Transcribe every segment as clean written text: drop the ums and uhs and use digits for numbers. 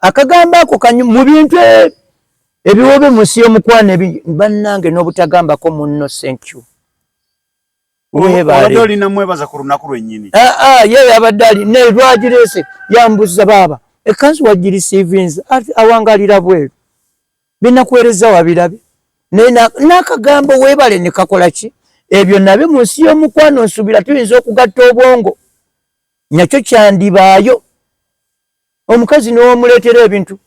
Akagambo ako kanyu mu bintu ebiwoobe mu nsi y'omukwano ebingi bannange, n'obutagambako munno thank you. Weebale. Olina mwebaza ku lunaku lwennyini. Ah, ah, ye yabadde ali ne lwagireese yambuza, baaba ekkanzu wagirisiivinze, awangalira bweru, binakuweereza wabirabe, naye n'akagambo weebale ne kakola ki? Ebyo nabyo mu nsi y'omukwano nsuubira tuyinza okugatta obwongo, nakyo kyandibaayo. Omukazi n'omuleetera ebintu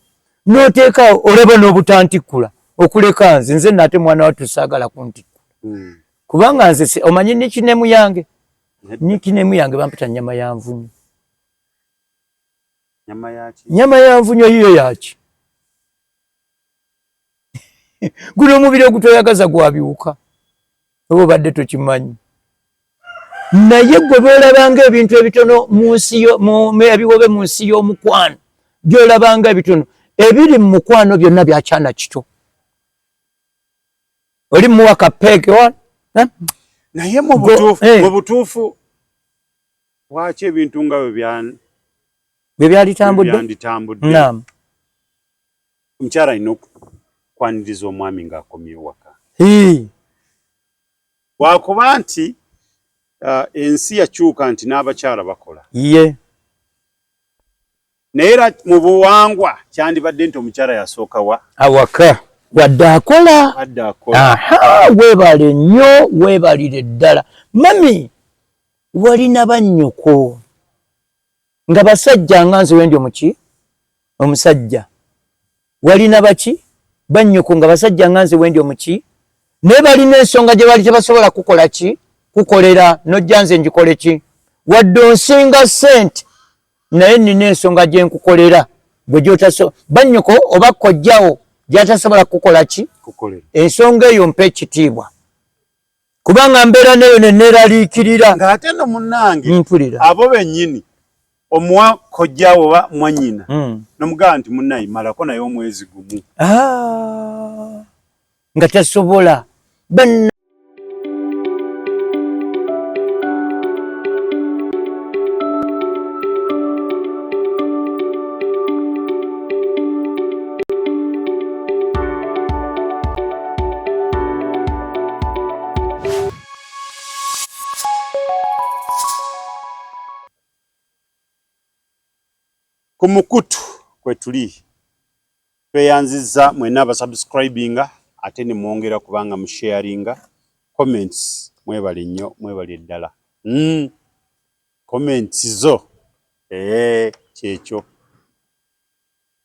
n'oteekaawo, olaba n'obutantikkula okuleka nze nate mwana wattu saagala kuntikkula. Kubanga nze omanyi nickname yange? Nickname yange bampita Nyama ya Nvunyu. Nyama yaki? Nyama ya nvunyu. Yiyo yaki? Guno omubiri ogutoyagaza gwabiwuka, oba obadde tokimanyi? Naye gwe boolabanga ebintu ebitono mu nsi ebiwobe mu nsi y'omukwano, byolabanga ebitono ebiri mu mukwano byonna byakyana kito. Oli muwa kapeeke wa Naye mu butuufu, mu butuufu lwaki ebintu nga bwe bwe byalitambudde? Byanditambudde. Naam. Omukyala alina okwaniriza omwami ng'akomyewo waka. Wakuba nti ensi yakyuka nti n'abakyala bakola. Naye era mu buwangwa kyandibadde nti omukyala yasooka wa awaka wadde akola. Wadde akola. Aha, weebale nnyo, weebalire ddala. Mami, walina bannyoko nga basajja nga nze wendi omuki omusajja? Walina baki bannyoko nga basajja nga nze wendi omuki, naye balina ensonga gye bali tebasobola kukola ki kukolera, nojja nze ngikole ki? Wadde onsinga ssente, naye nina ensonga gye nkukolera gwe gyotaso bannyoko oba kojjawo gyatasobola kukola ki. Kukolera. Ensonga eyo mpa ekitiibwa, kubanga mbeera neyo neneeraliikirira. Ng'ate no munnange, Mpulira. abo bennyini omuwa kojjaawo oba mwannyina nomugamba nti munnaye malako naye omwezi gumu. Ah, nga tasobola. Banna Ku mukutu kwe tuli, tweyanzizza mwenna abasubscribinga ate ne mwongera kubanga musharinga comments. Mwebale nnyo, mwebale ddala. Comments zo ee kyekyo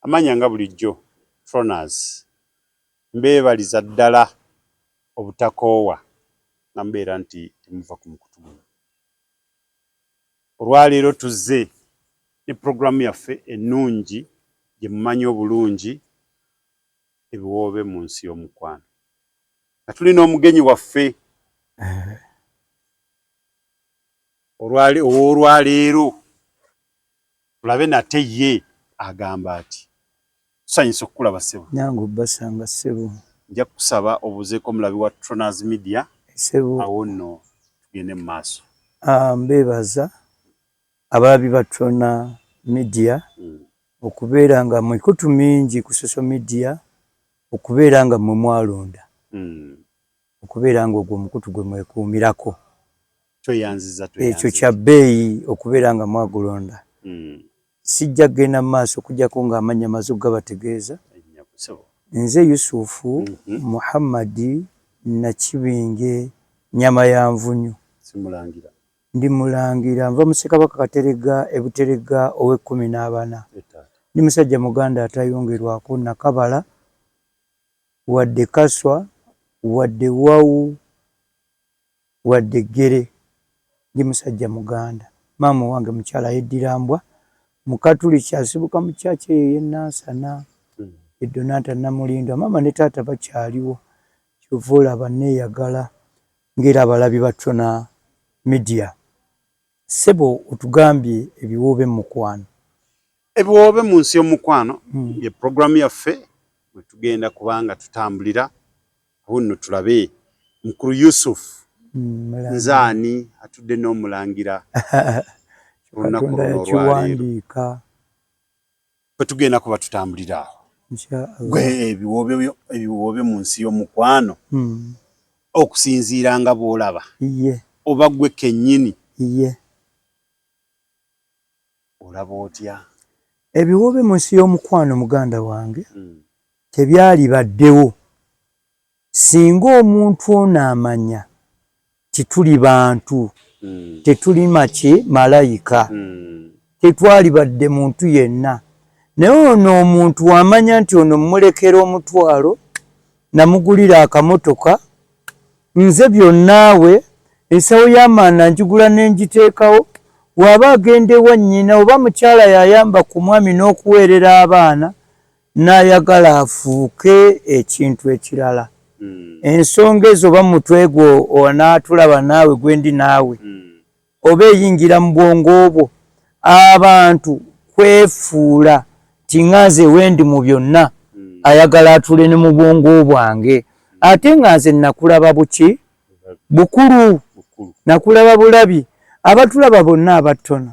amanya nga bulijjo Tronars, mbeebaliza ddala obutakoowa nga mubeera nti temuva ku mukutu guno. Olwaleero tuzze ne pulogulaamu yaffe ennungi gye mumanyi obulungi, Ebiwoobe mu Nsi y'Omukwano, nga tulina omugenyi waffe ow'olwaleero. Tulabe nate ye agamba ati tusanyusa okukulaba, ssebo. Nange obbasanga, ssebo. Nja kukusaba obuuzeeko omulabi wa Tronars Media. Ssebo. Awo nno tugende mu maaso. Ah, mbeebaza abalabi ba Trona Media okubeera nga mikutu mingi ku social media, okubeera nga mmwe mwalonda okubeera nga ogwo omukutu gwe mwekuumirako. Tweyanziza. Ekyo tweyanziza. Kya bbeeyi okubeera nga mwagulonda. Sijja kugenda mu maaso okuggyako ng'amannya maze okugabategeeza. Ssebo. Nze Yusufu Muhammadi Nakibinge Nyama ya Nvunyu. Simulangira? Ndi mulangira, nva mu Ssekabaka Kateregga e Buteregga ow'e14. Etaata. Ndi musajja muganda atayongerwako nakabala, wadde kaswa, wadde wawu, wadde ggere. Ndi musajja muganda. Maama owange mukyala yeddira mbwa, mukatuliki, asibuka mu kyaki eyo ey'e Nansana, Edonata Namulindwa. Maama ne taata bakyaliwo, kyova olaba neeyagala ng'era abalabi ba Trona Media. Ssebo, otugambye ebiwoobe mu mukwano. Ebiwoobe mu nsi y'omukwano ye pulogulaamu yaffe mwe tugenda kubanga tutambulira. Awo nno tulabe mukulu Yusuf. Nzaani atudde n'omulangira olunaku Katonda luno olwaleero? Yakiwandiika. Ffe tugenda kuba tutambulira awo. Gwe ebiwoobe mu nsi y'omukwano okusinziira nga bw'olaba oba gwe kennyini olaba otya? Ebiwoobe mu nsi y'omukwano muganda wange tebyalibaddewo singa omuntu ono amanya nti tuli bantu tetuli maki malayika tetwalibadde muntu yenna naye ono omuntu wamanya nti ono mmulekera omutwalo namugulira akamotoka nze byonnaawe ensawo y'amanda njigula ne ngiteekawo waba agenda ewa nnyina oba mukyala yayamba ku mwami n'okuweerera abaana n'ayagala afuuke ekintu ekirala mm. Ensonga ezo oba mutwe gwo onaatulaba naawe gwendi naawe oba eyingira mu bwongo obwo abantu kwefuula nti nga nze wendi mu byonna ayagala atule ne mu bwongo bwange ate nga nze nakulaba buki bukulu nakulaba bulabi abatulaba bonna abattono.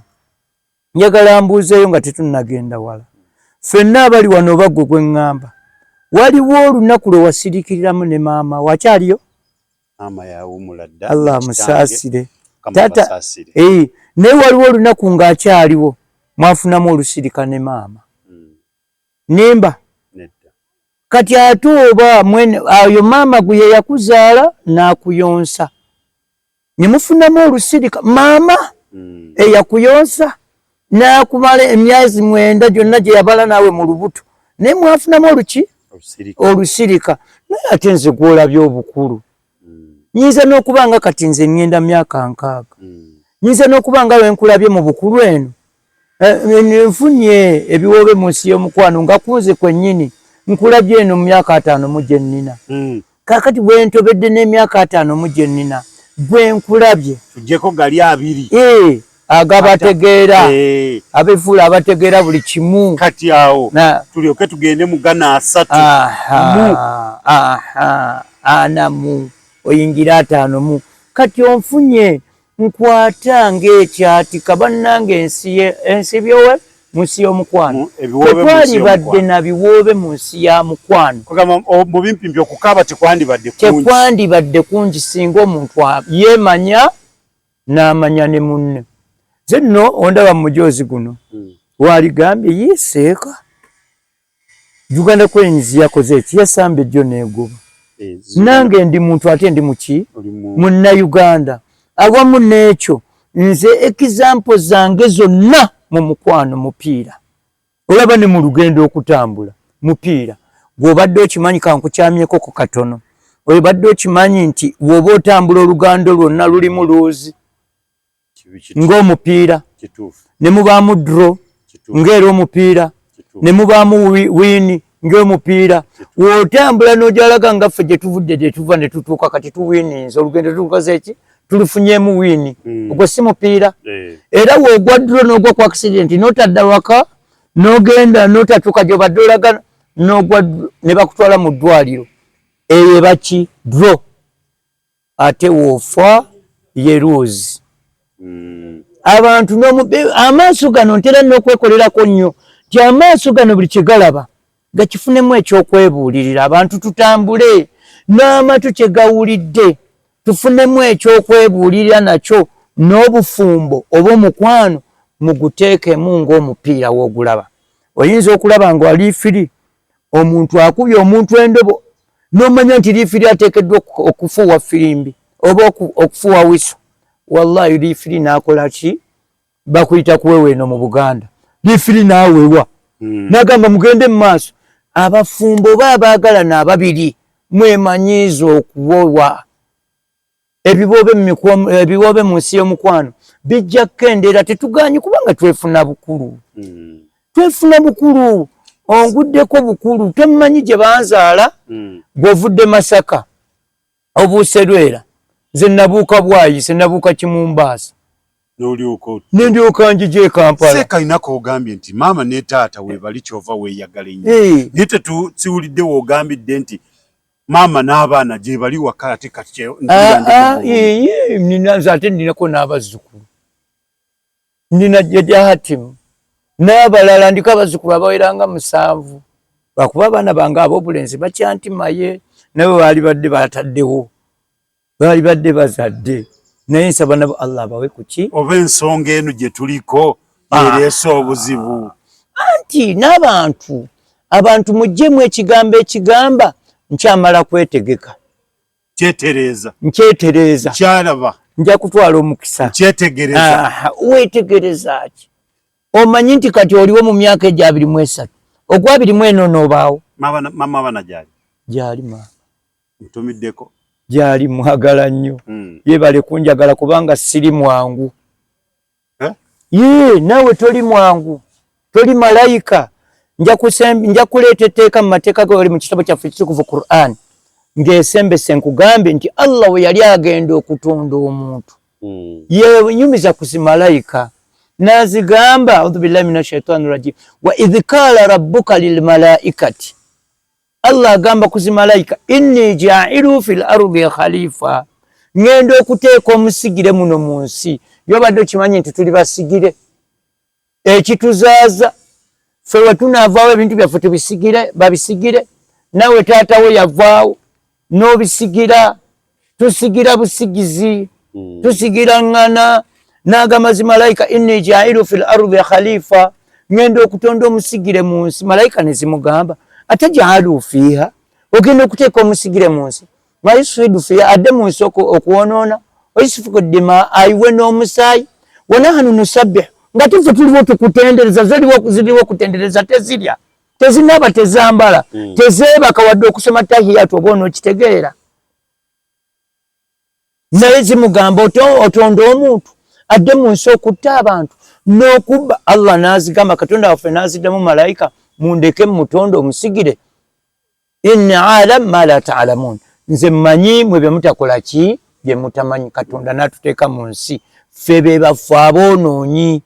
Njagala mbuuzeeyo nga tetunnagenda wala. Ffenna abali wano oba ggwe gwe ŋŋamba, waliwo olunaku lwe wasiriikiriramu ne maama wo? Akyaliyo? Maama yawummula dda. Allah amusaasire. Taata, eh, naye waliwo olunaku ng'akyaliwo mwafunamu olusirika ne maama. Nimba? Nedda. Kati ate oba mwene ayo maama gwe ye yakuzaala n'akuyonsa. Ne mufunamu olusirika maama eyakuyonsa n'akumala emyezi 9 gyonna gye yabala naawe mu lubuto naye mwafunamu oluki olusirika naye ate nze gw'olabye obukulu nyinza n'okuba nga kati nze ŋŋenda myaka 60 nyinza n'okuba nga wenkulabye mu bukulu eno nfunye ebiwoobe mu nsi y'omukwano nga kunze kwennyini nkulabye eno mu myaka 50 mu gye nnina. Kaakati bwe ntobedde n'emyaka 50 mu gye nnina gwe nkulabye tujjeko gali 20 agabategeera abefuula abategeera buli kimu. Kati awo tulyoke tugende mu gana 3 mu 4 mu oyingira 5 mu kati onfunye nkwata ng'ekyatika bannange ensi byowe mu nsi y'omukwano tetwalibadde na biwoobe mu nsi ya mukwano. Mu bimpimpi okukaaba tekwandibadde kungi, tekwandibadde kungi singa omuntu yeemanya n'amanya ne munne. Nze nno ondaba mu mujoozi guno waligambye yiseeka Uganda Cranes yakoze eki yasambye jjo n'egoba. Nange ndi muntu ate ndi muki Munnayuganda. Awamu n'ekyo nze example zange zonna mu mukwano mupiira. Olaba ne mu lugendo okutambula mupiira. Gw'obadde okimanyi kankukyamyeko ku katono. Obadde okimanyi nti bw'oba otambula olugando lwonna lulimu loozi ng'omupiira ne mubaamu draw ng'era omupiira ne mubaamu win ng'omupiira. W'otambula n'ojalaga nga ffe gye tuvudde gye tuva ne tutuuka kati tuwininze olugendo tulukoze ki tulufunyeemu win ogwo si mupiira. Era w'ogwa draw n'ogwa ku accident n'otadda waka n'ogenda n'otatuuka gy'obadde olaga n'ogwa ne bakutwala mu ddwaliro eyo eba ki draw ate w'ofa ye lose. Abantu amaaso gano ntera n'okwekolerako nnyo nti amaaso gano buli kye galaba gakifunemu ekyokwebuulirira. Abantu tutambule n'amatu kye gawulidde tufunemu ekyokwebuulirira nakyo n'obufumbo oba omukwano muguteekemu ng'omupiira w'ogulaba. Oyinza okulaba nga liifiri omuntu akubye omuntu endobo n'omanya nti liifiri ateekeddwa okufuuwa firimbi oba okufuuwa wiso. Wallahi liifiri n'akola ki? Bakuyita kuwewa eno mu Buganda. Liifiri n'awewa. N'agamba mugende mu maaso. Abafumbo oba abaagalana ababiri mwemanyiiza okuwowa. Ebiwoobe mu nsi y'omukwano bijja kukendeera tetugaanyi kubanga twefuna bukulu. Twefuna bukulu, onguddeko bukulu, tomanyi gye banzaala, gw'ovudde Masaka, obuuse Lwera, nze nabuuka Bwayise, nabuuka Kimumbaasa. Ne ndyoka njija e Kampala. Seeka alina ogambye nti maama ne taata weebali ky'ova weeyagala ennyo. Naye tetusiwulidde w'ogambidde nti maama n'abaana gye bali waka ate kati nina nze ate nninako n'abazzukulu. Nina jjajja Hatimu. N'abalala ndiko abazzukulu abaweranga 7, lwakuba abaana bange ab'obulenzi bakyantimaye, nabo baali badde bataddewo, baali badde bazadde, naye nsaba nabo Allah abawe kuki. Oba ensonga eno gye tuliko ereese obuzibu. Anti n'abantu, abantu muggyemu ekigambo ekigamba nkyamala kwetegeka. Kyetereeza. Nkyetereeza. Kyalaba. Nja kutwala omukisa. Nkyetegereza. Weetegereza ki? Omanyi nti kati oliwo mu myaka egyo 23, ogwa 24 n'obaawo. Mama abaana gyali? Gyali maama. Ntumiddeko. Gyali, mwagala nnyo. Yeebale kunjagala kubanga siri mwangu. Ye, naawe toli mwangu, toli malayika. Nja kuleeta etteeka mu mateeka ge oli mu kitabo kyaffe ekitukuvu Qur'an, ng'esembese nkugambe nti Allah we yali agenda okutonda omuntu, yenyumiza ku zimalayika n'azigamba, audhu billahi minash shaitani rajim, wa idh qala rabbuka lilmalaikati, Allah agamba ku zimalayika, inni ja'ilu fil ardi khalifa, ngenda okuteeka omusigire muno mu nsi. Yobadde okimanyi nti tuli basigire, ekituzaaza ffe we tunaavaawo ebintu byaffe tubisigire, babisigire. Nawe taata we yavaawo n'obisigira, tusigira busigizi, tusigira ŋŋana. N'agamba zimalayika, inni jailu fil ardi khalifa, ngenda okutonda omusigire mu nsi. Malayika ne zimugamba, ate jaalu fiiha, ogenda okuteeka omusigire mu nsi, mayusidu fiiha, adde mu nsi okwonoona, oyusifuku dima, ayiwe n'omusaayi, wanahanu nusabbihu, nga tufe tuliwo tukutendereza, ziriwo okutendereza, tezirya, tezinaba, tezambala, tezeebaka wadde okusoma tahiyatu oba onookitegeera. Naye zimugamba otonda omuntu adde mu nsi okutta abantu n'okubba. Allah n'azigamba, Katonda waffe n'aziddamu malayika, mundeke mutonde omusigire, inni alam ma la ta'lamun, nze mmanyi mwe bye mutakola ki, bye mutamanyi. Katonda n'atuteeka mu nsi, ffe be baffe aboonoonyi,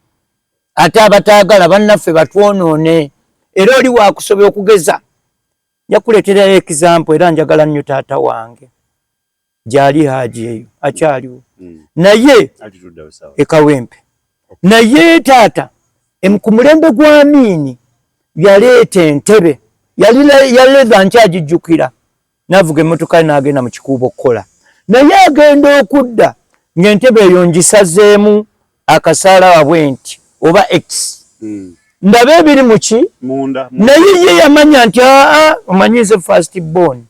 ate abataagala bannaffe batwonoone. Era oli wakusobola okugeza, nja kuleeterayo example, era njagala nnyo taata wange gyali Haji eyo akyaliwo, naye ekawempe. Naye taata ku mulembe gwa Amiini yaleeta entebe, yaleeza nkyagijjukira, n'avuga emmotoka n'agenda mu kikuubo okukola, naye agenda okudda ng'entebe eyo ngisazeemu akasaala wabwe nti oba X, ndaba ebiri mu ki, naye ye yamanya nti aa omanyize first born,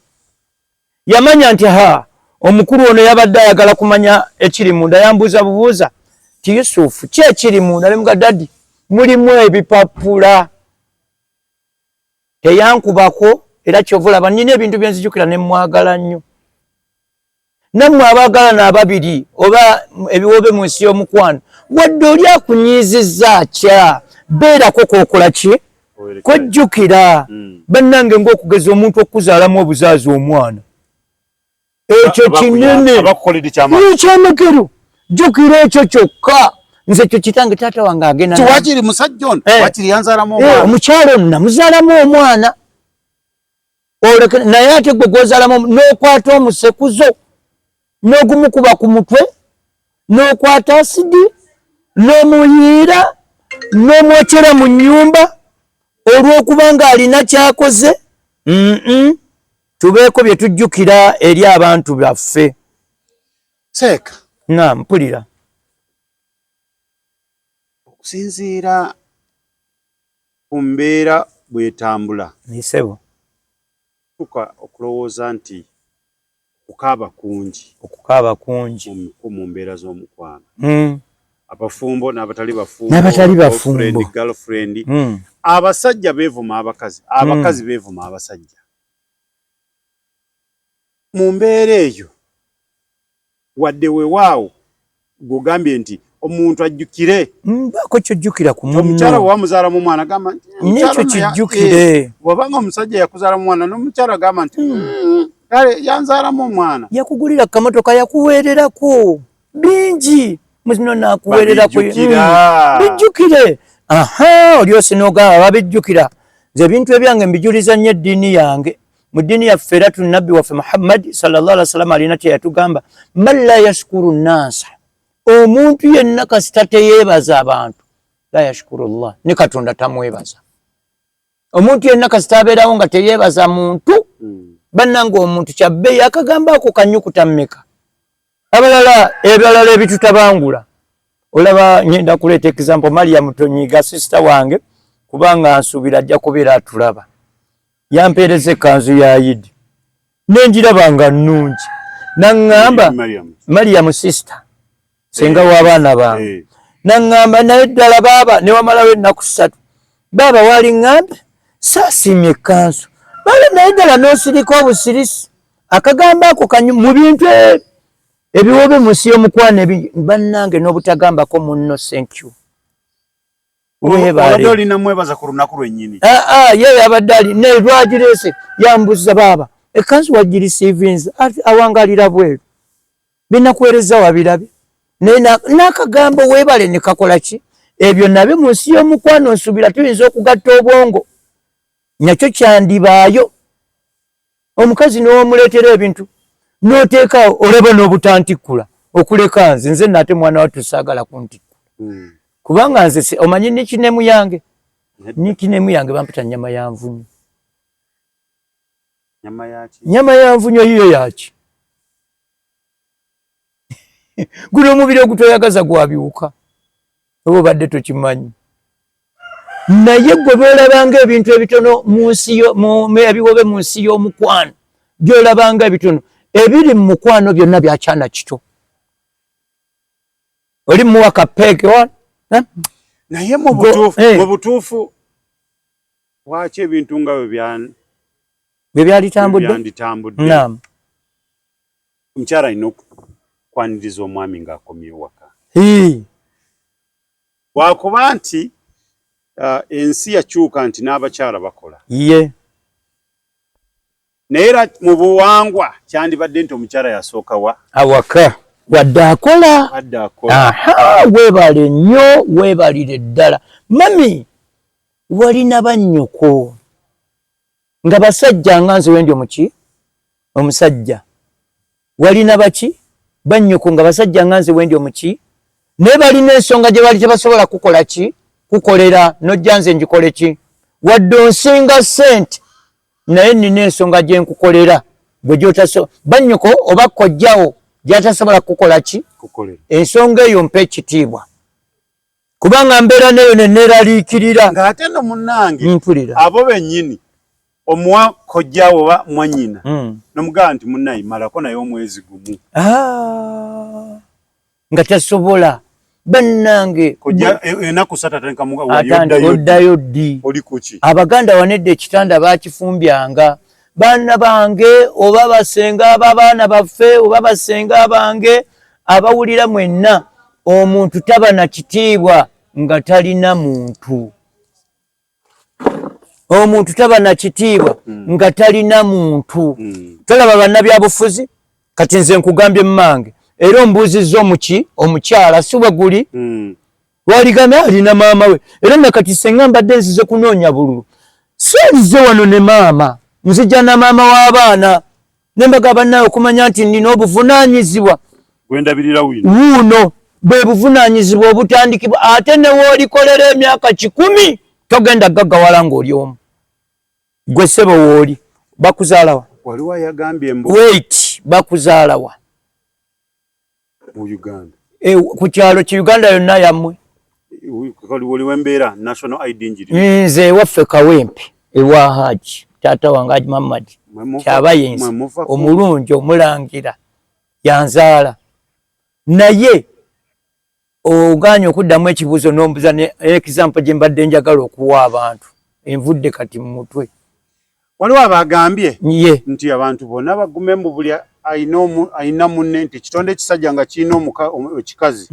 yamanya nti ha omukulu ono yabadde ayagala kumanya ekiri munda, yambuuza bubuuza ti Yusufu ki ekiri munda, ne muga daddy mulimu ebipapula. Teyankubako, era kyova olaba nnina ebintu bye nzijukira ne mmwagala nnyo. Nammwe abaagalana ababiri oba ebiwoobe mu nsi y'omukwano, wadde oli akunyiizizza atya, beerako k'okola ki, kojjukira. Bannange ng'okugeza omuntu okuzaalamu obuzaazi omwana, ekyo kinene ekyamagero, jjukira ekyo kyokka. Nze ekyo kitange taata wange agenda wakiri musajja ono, wakiri yanzaalamu omwana, omukyalo ono namuzaalamu omwana, naye ate gwe gwozaalamu n'okwata omusekuzo n'ogumukuba ku mutwe, n'okwata asidi n'omuyiira n'omwokyera mu nnyumba olw'okuba ng'alina ky'akoze. Tubeeko bye tujjukira eri abantu baffe. Seeka. Naam, mpulira. Okusinziira ku mbeera bw'etambula, Ssebo. Tuuka okulowooza nti okukaaba kungi. Okukaaba kungi. Mu mbeera z'omukwano. Abafumbo n'abatali bafumbo. N'abatali bafumbo. Girlfriend. Abasajja beevuma abakazi, abakazi beevuma abasajja. Mu mbeera eyo, wadde weewaawo gw'ogambye nti omuntu ajjukire. Baako ky'ojjukira ku munno. Omukyala bwe wamuzaalamu omwana agamba nti n'ekyo kijjukire. Bw'obanga omusajja yakuzaalamu omwana n'omukyala agamba nti kale yanzaalamu omwana. Yakugulira kamotoka, yakuweererako bingi, muzino nakuweererako. Bijjukire. Aha, oli osinogamba babijjukira. Nze ebintu ebyange mbijuliza nnyo eddiini yange. Mu ddiini yaffe era tunnabbi waffe Muhammad sallallahu alaihi wasallam alina kye yatugamba, man la yashkuru nnasa, omuntu yenna kasita teyeebaza abantu. La yashkuru llah, ne Katonda tamwebaza. Omuntu yenna kasita abeerawo nga teyeebaza muntu. Bannange, omuntu kyabbeeyi. Akagamba ako kanyukuta mmeka? Abalala, ebiralala ebitutabangula, olaba ngenda kuleeta example. Mariam Tonyiga, sister wange, kubanga nsuubira ajja kubeera atulaba, yampeereza ekkanzu ya Yidi, nenjiraba nga nnungi, naŋŋamba, Mariam sister, senga w'abaana bange, naŋŋamba, "Naye ddala baaba newamalawo ennaku 3, baaba wali ŋŋambe saasiimye ekkanzu baaba, naye ddala n'osirika obusirisi." Akagambo ako kanyu mu bintu ebiwobe mu nsi y'omukwano ebingi, bannange, n'obutagambako munno thank you. Obadde olina mwebaza ku lunaku lwennyini. Ah, ah, ye yabadde ali ne lwagireese, yambuza, "Baaba, ekkanzu wagirisiivinze?" Awangalira bweru. "Binakuweereza wabirabye?" Naye n'akagambo weebale ne kakola ki? Ebyo nabyo mu nsi y'omukwano nsuubira tuyinza okugatta obwongo, nakyo kyandibaayo. Omukazi n'omuleetera ebintu n'oteekaawo, olaba n'obutantikkula okuleka nze nate mwana wattu saagala kuntikkula. Kubanga nze omanyi nickname yange? Nickname yange bampita Nyama ya Nvunyu. Nyama yaki? Nyama ya nvunyu. Yiyo yaki? Guno omubiri ogutoyagaza gwabiwuka, oba obadde tokimanyi? Naye gwe byolabanga ebintu ebitono mu nsi ebiwobe mu nsi y'omukwano, byolabanga ebitono ebiri mu mukwano byonna byakyana kito. Oli muwa kapeeke wa, eh? Naye mu eh. Mu butuufu, lwaki ebintu nga bwe bwe byalitambudde? Byanditambudde. Naam. Omukyala alina okwaniriza omwami ng'akomyewo waka. Hii. Lwakuba nti ensi yakyuka nti n'abakyala bakola. Naye era mu buwangwa kyandibadde nti omukyala yasooka wa awaka, wadde akola. Wadde akola. Aha, weebale nnyo, weebalire ddala. Mami, walina bannyoko nga basajja nga nze wendi omuki omusajja. Walina baki bannyoko nga basajja nga nze wendi omuki, naye balina ensonga gye bali tebasobola kukola ki kukolera, nojja nze njikole ki? Wadde onsinga ssente, naye nina ensonga gye nkukolera gwe gyotaso bannyoko oba kojjawo gyatasobola kukola ki kukolera. Ensonga eyo mpa ekitiibwa, kubanga mbeera neyo neneeraliikirira. Ng'ate no munnange, Mpulira. Abo bennyini omuwa kojjaawo oba mwannyina, nomugamba nti, "Munnaye, malako naye omwezi gumu." Ah, nga tasobola, bannange. Kojja enaku 3 atandika Atandika, "Oddayo ddi?" Oli kuki? Abaganda wanedde ekitanda bakifumbyanga. Baana bange oba basenga b'abaana baffe oba basenga bange abawulira mwenna, omuntu taba na kitiibwa nga talina muntu. Omuntu taba na kitiibwa nga talina muntu. Tolaba bannabyabufuzi? Kati nze nkugambye mmange, era ombuuzizza omuki omukyala si bwe guli. Waligambye alina maama we, era nakati senga mbadde nzize kunoonya bululu, sirize wano ne maama, nzija na maama w'abaana ne mbaga bannaye okumanya nti nina obuvunaanyizibwa. Gwendabirira wino. Wuuno bwe buvunaanyizibwa obutandikibwa, ate ne woolikolera emyaka 100 togenda gaggawala ng'oli omu. Gwe ssebo wooli bakuzaalawa? Waliwo ayagambye mbu Wait, bakuzaalawa? Mu Uganda. E, ku kyalo ki? Uganda yonna yammwe. Waliwo embeera national ID njiri. Nze ewaffe Kawempe, ewa Haji, taata wange Haji Muhammad Kyabayinza omulungi omulangira yanzaala. Naye oganye okuddamu ekibuuzo n'ombuza ne example gye mbadde njagala okuwa abantu, envudde kati mu mutwe. Waliwo abagambye ye nti abantu bonna bagume mu buli ayina munne, nti ekitonde ekisajja nga kirina ekikazi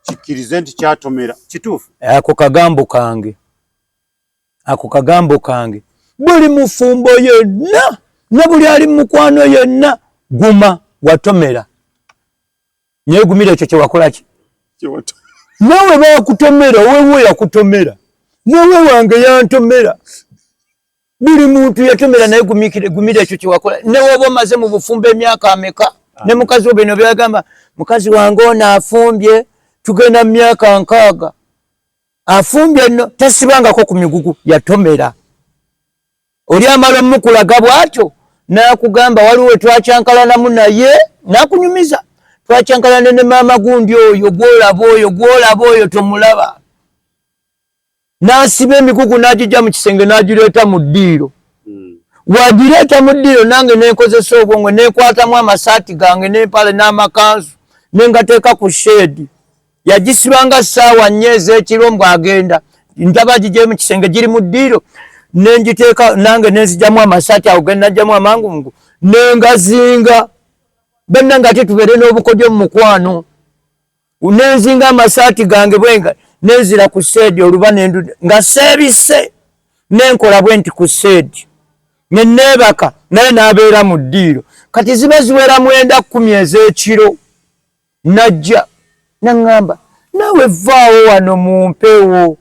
kikkirize nti kyatomera. Kituufu? Ako kagambo kange, ako kagambo kange. Buli mufumbo yenna ne buli ali mu mukwano yenna, guma, watomera, naye gumira ekyo kyewakola ki. Naawe bakutomera, owewe yakutomera, nawe wange yantomera, buli muntu yatomera, naye gumikire, gumira ekyo kyewakola. Newoba omaze mu bufumbo emyaka ameka ne mukazi wo, bino byagamba, "Mukazi wange ono afumbye, tugenda mu myaka 60." Afumbye nno tasibangako ku migugu, yatomera. Oli amala omukulaga bw'atyo n'akugamba waliwo wetwakyankalanamu naye n'akunyumiza, twakyankalana ne maama gundi oyo gw'olaba oyo gw'olaba oyo tomulaba, n'asiba emigugu n'agijja mu kisenge n'agireeta mu ddiiro. Wagireeta mu ddiiro nange nenkozesa obwongo nenkwatamu amasaati gange n'empale n'amakanzu nengateeka ku sheedi. Yagisibanga ssaawa 4 ez'ekiro mbw'agenda ndaba gigye mu kisenge giri mu ddiiro, nengiteeka nange nenzigyamu amasaati awo genajjamu amangungu nengazinga. Bannange ate tubeere n'obukodyo mu mukwano. Nenzinga amasaati gange bwenga nenzira ku seedi oluba nendu nga seebisse nenkola bwe nti ku seedi ne neebaka naye n'abeera mu ddiiro. Kati ziba ziwera 9 10 ez'ekiro najja naŋŋamba naawe vaawo wano mu mpewo,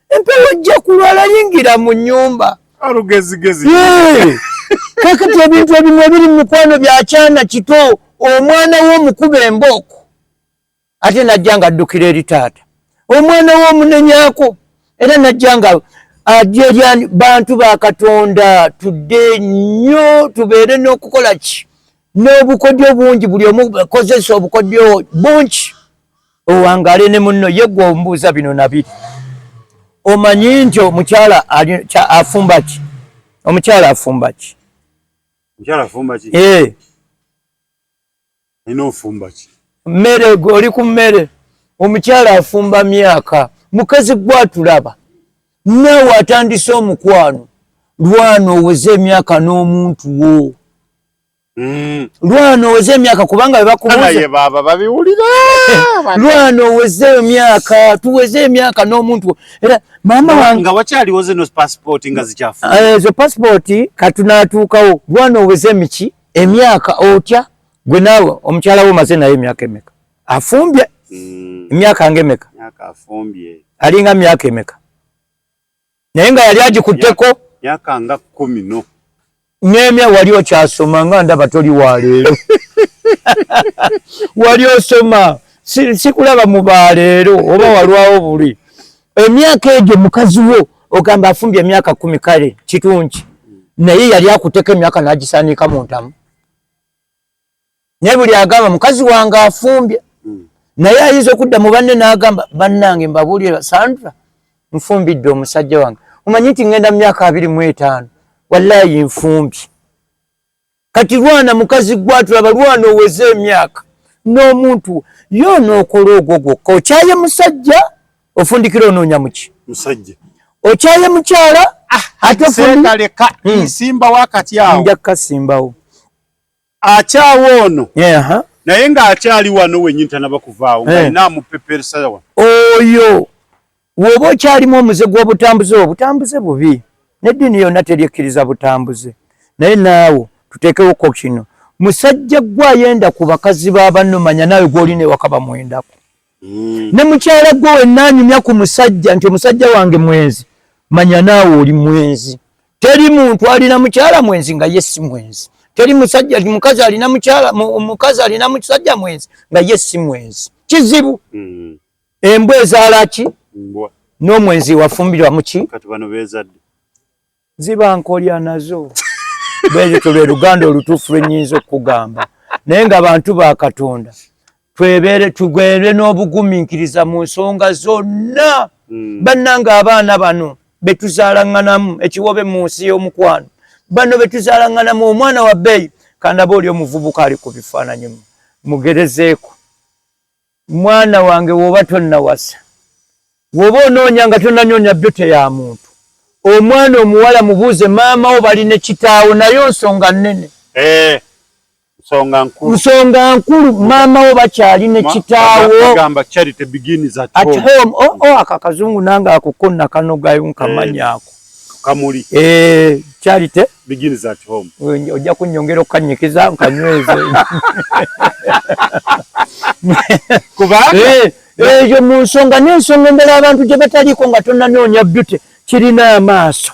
empewo ojja kulwala, yingira mu nnyumba. Olugezigezi. Kakati ebintu ebimu ebiri mu mukwano bya kyana kito, omwana w'omukuba embooko ate najja nga addukira eri taata, omwana w'omunenyaako era najja nga ajja eri bantu ba Katonda. Tudde nnyo tubeere n'okukola ki n'obukodyo bungi, buli omu akozesa obukodyo bungi owangaale ne munno. Ye gwe ombuuza bino na biri, omanyi nti omukyala afumba ki? Omukyala afumba ki? Omukyala afumba ki? Alina ofumba ki? Mmere, oli ku mmere. Omukyala afumba myaka. Mukazi gwatulaba naawe atandise omukwano, lwana oweze emyaka n'omuntu wo. Lwana oweze emyaka kubanga bwe bakubuuza Naye baaba babiwulira. Lwana oweze emyaka, tuweze emyaka n'omuntu wo. Era maama wange nga wakyaliwo zino passport nga zikyafu. Ezo passport katunaatuukawo. Lwana oweze emiki emyaka otya gwe naawe omukyala wo omaze naye emyaka emeka? Afumbye emyaka ng'emeka? Myaka afumbye. Alinga myaka emeka? Naye nga yali agikutteko Myaka nga 10 no. N'emya wali okyasoma nga ndaba toli wa leero. Wali osoma, sikulaba mu ba leero oba walwawo buli. Emyaka egyo mukazi wo ogamba afumbye emyaka 10, kale kitungi. Naye yali akutteko emyaka n'agisaaniika mu ntamu. Naye buli agamba mukazi wange afumbye, naye ayinza okudda mu banne n'agamba bannange mbabuulire Sandra nfumbidde omusajja wange, omanyi nti ngenda mu myaka 25 wallahi nfumbye. Kati lwana mukazi gwatulaba, lwana oweze emyaka n'omuntu ye onookola ogwo gwokka. Okyaye musajja ofundikira onoonya muki? Musajja. Okyaye mukyala ate Seekaleka, nsimbawo akati awo. Nja kukasimbawo. Akyawo ono. Naye ng'akyali wano wennyini tanaba kuvaawo, ng'alina amupeperesa wano. Oyo bw'oba okyalimu omuze gw'obutambuze, obutambuze bubi, n'eddiini yonna teryekkiriza butambuze. Naye naawe tuteekewoko kino, musajja gwe ayenda ku bakazi ba banno, manya naawe gw'olina ewaka bamwendako. Ne mukyala gwe wenna anyumya ku musajja nti omusajja wange mwenzi, manya naawe oli mwenzi. Teri muntu alina mukyala mwenzi nga ye si mwenzi. Teri musajja mukazi alina mukyala mukazi alina musajja mwenzi nga ye si mwenzi. Kizibu. Embwa ezaala ki? N'omwenzi wafumbirwa muki? Kati bano beezadde. Ziba nkolya nazo. Bwekyo lwe Luganda olutuufu lwe nnyinza okukugamba. Naye nga bantu ba Katonda twebere tugwere n'obugumiikiriza mu nsonga zonna. Bannange abaana bano betuzaalanganamu ekiwobe mu nsi y'omukwano, bano betuzaalanganamu omwana wa bbeeyi kandaba oli omuvubuka ali ku bifaananyi mugerezeeko. Mwana wange woba tonnawasa, woba onoonya nga tonnanoonya beauty ya muntu, omwana omuwala mubuuze maama wo bali ne kitaawo, nayo nsonga nnene. Nsonga nkulu. Nsonga nkulu, maama wo bakyali ne kitaawo. Bagamba charity begins at At home. home. Oh, oh, aka kazungu nange ako ko nakanogayo nkamanyi ako. Kamuli. Charity begins at home. Ojja kunnyongera okukannyikiza nkanyweze. Kubanga Eyo mu nsonga n'ensonga endala abantu gye bataliiko nga tonnanoonya beauty, kirina amaaso,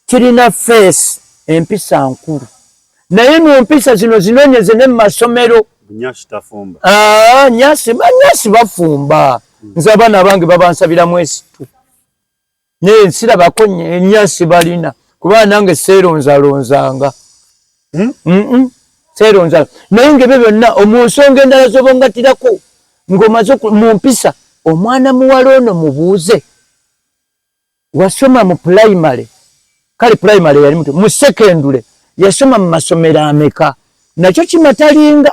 kirina face, empisa nkulu. Naye mu mpisa zino zinoonyeze ne mu masomero. Nyasi tafumba. Nyasi, nyasi bafumba. Nze abaana bange babansabira mwesitu. Naye nsirabako ennya sibalina kuba nange seeronzalonzanga. Hmm? Seeronza naye ngaebyo byonna mu nsonga endala zobongatirako ng'omaze mu mpisa omwana muwala ono mubuuze wasoma mu pulayimale kale pulayimale yali muto mu sekendule yasoma mu masomero ameka nakyo kimatalinga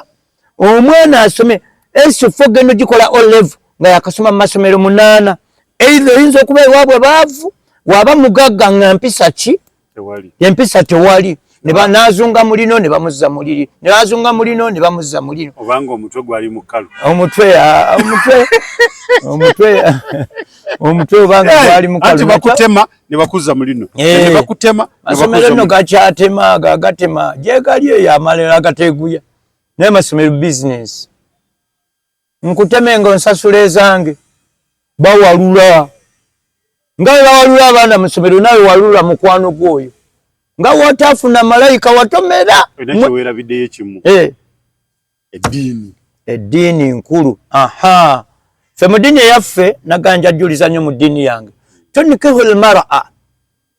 omwana asome esifo genda ogikola o level nga yakasoma mu masomero 8 either oyinza okuba ewaabwe baavu waba mugagga nga mpisa ki empisa tewali nazunga mulino ne bamuzza muliri ne bazunga mulino ne bamuzza mulino obanga omutwe gwali mukalu omutwe omutwe omutwe omutwe obanga gwali mukalu anti bakutema ne bakuzza mulino ne bakutema masomero no gakyatema gagatema gyegali eyo amalala agateguya naye masomero business nkuteme nga onsasula ezange bawalula nga bawalula abaana mu ssomero nawe walula mukwano gwoyo nga watafuna malayika watomera werabiddeyo kimu eddiini eddiini nkulu aha ffe mu ddiini eyaffe naganja jjuliza nnyo mu ddiini yange tunkihu lmara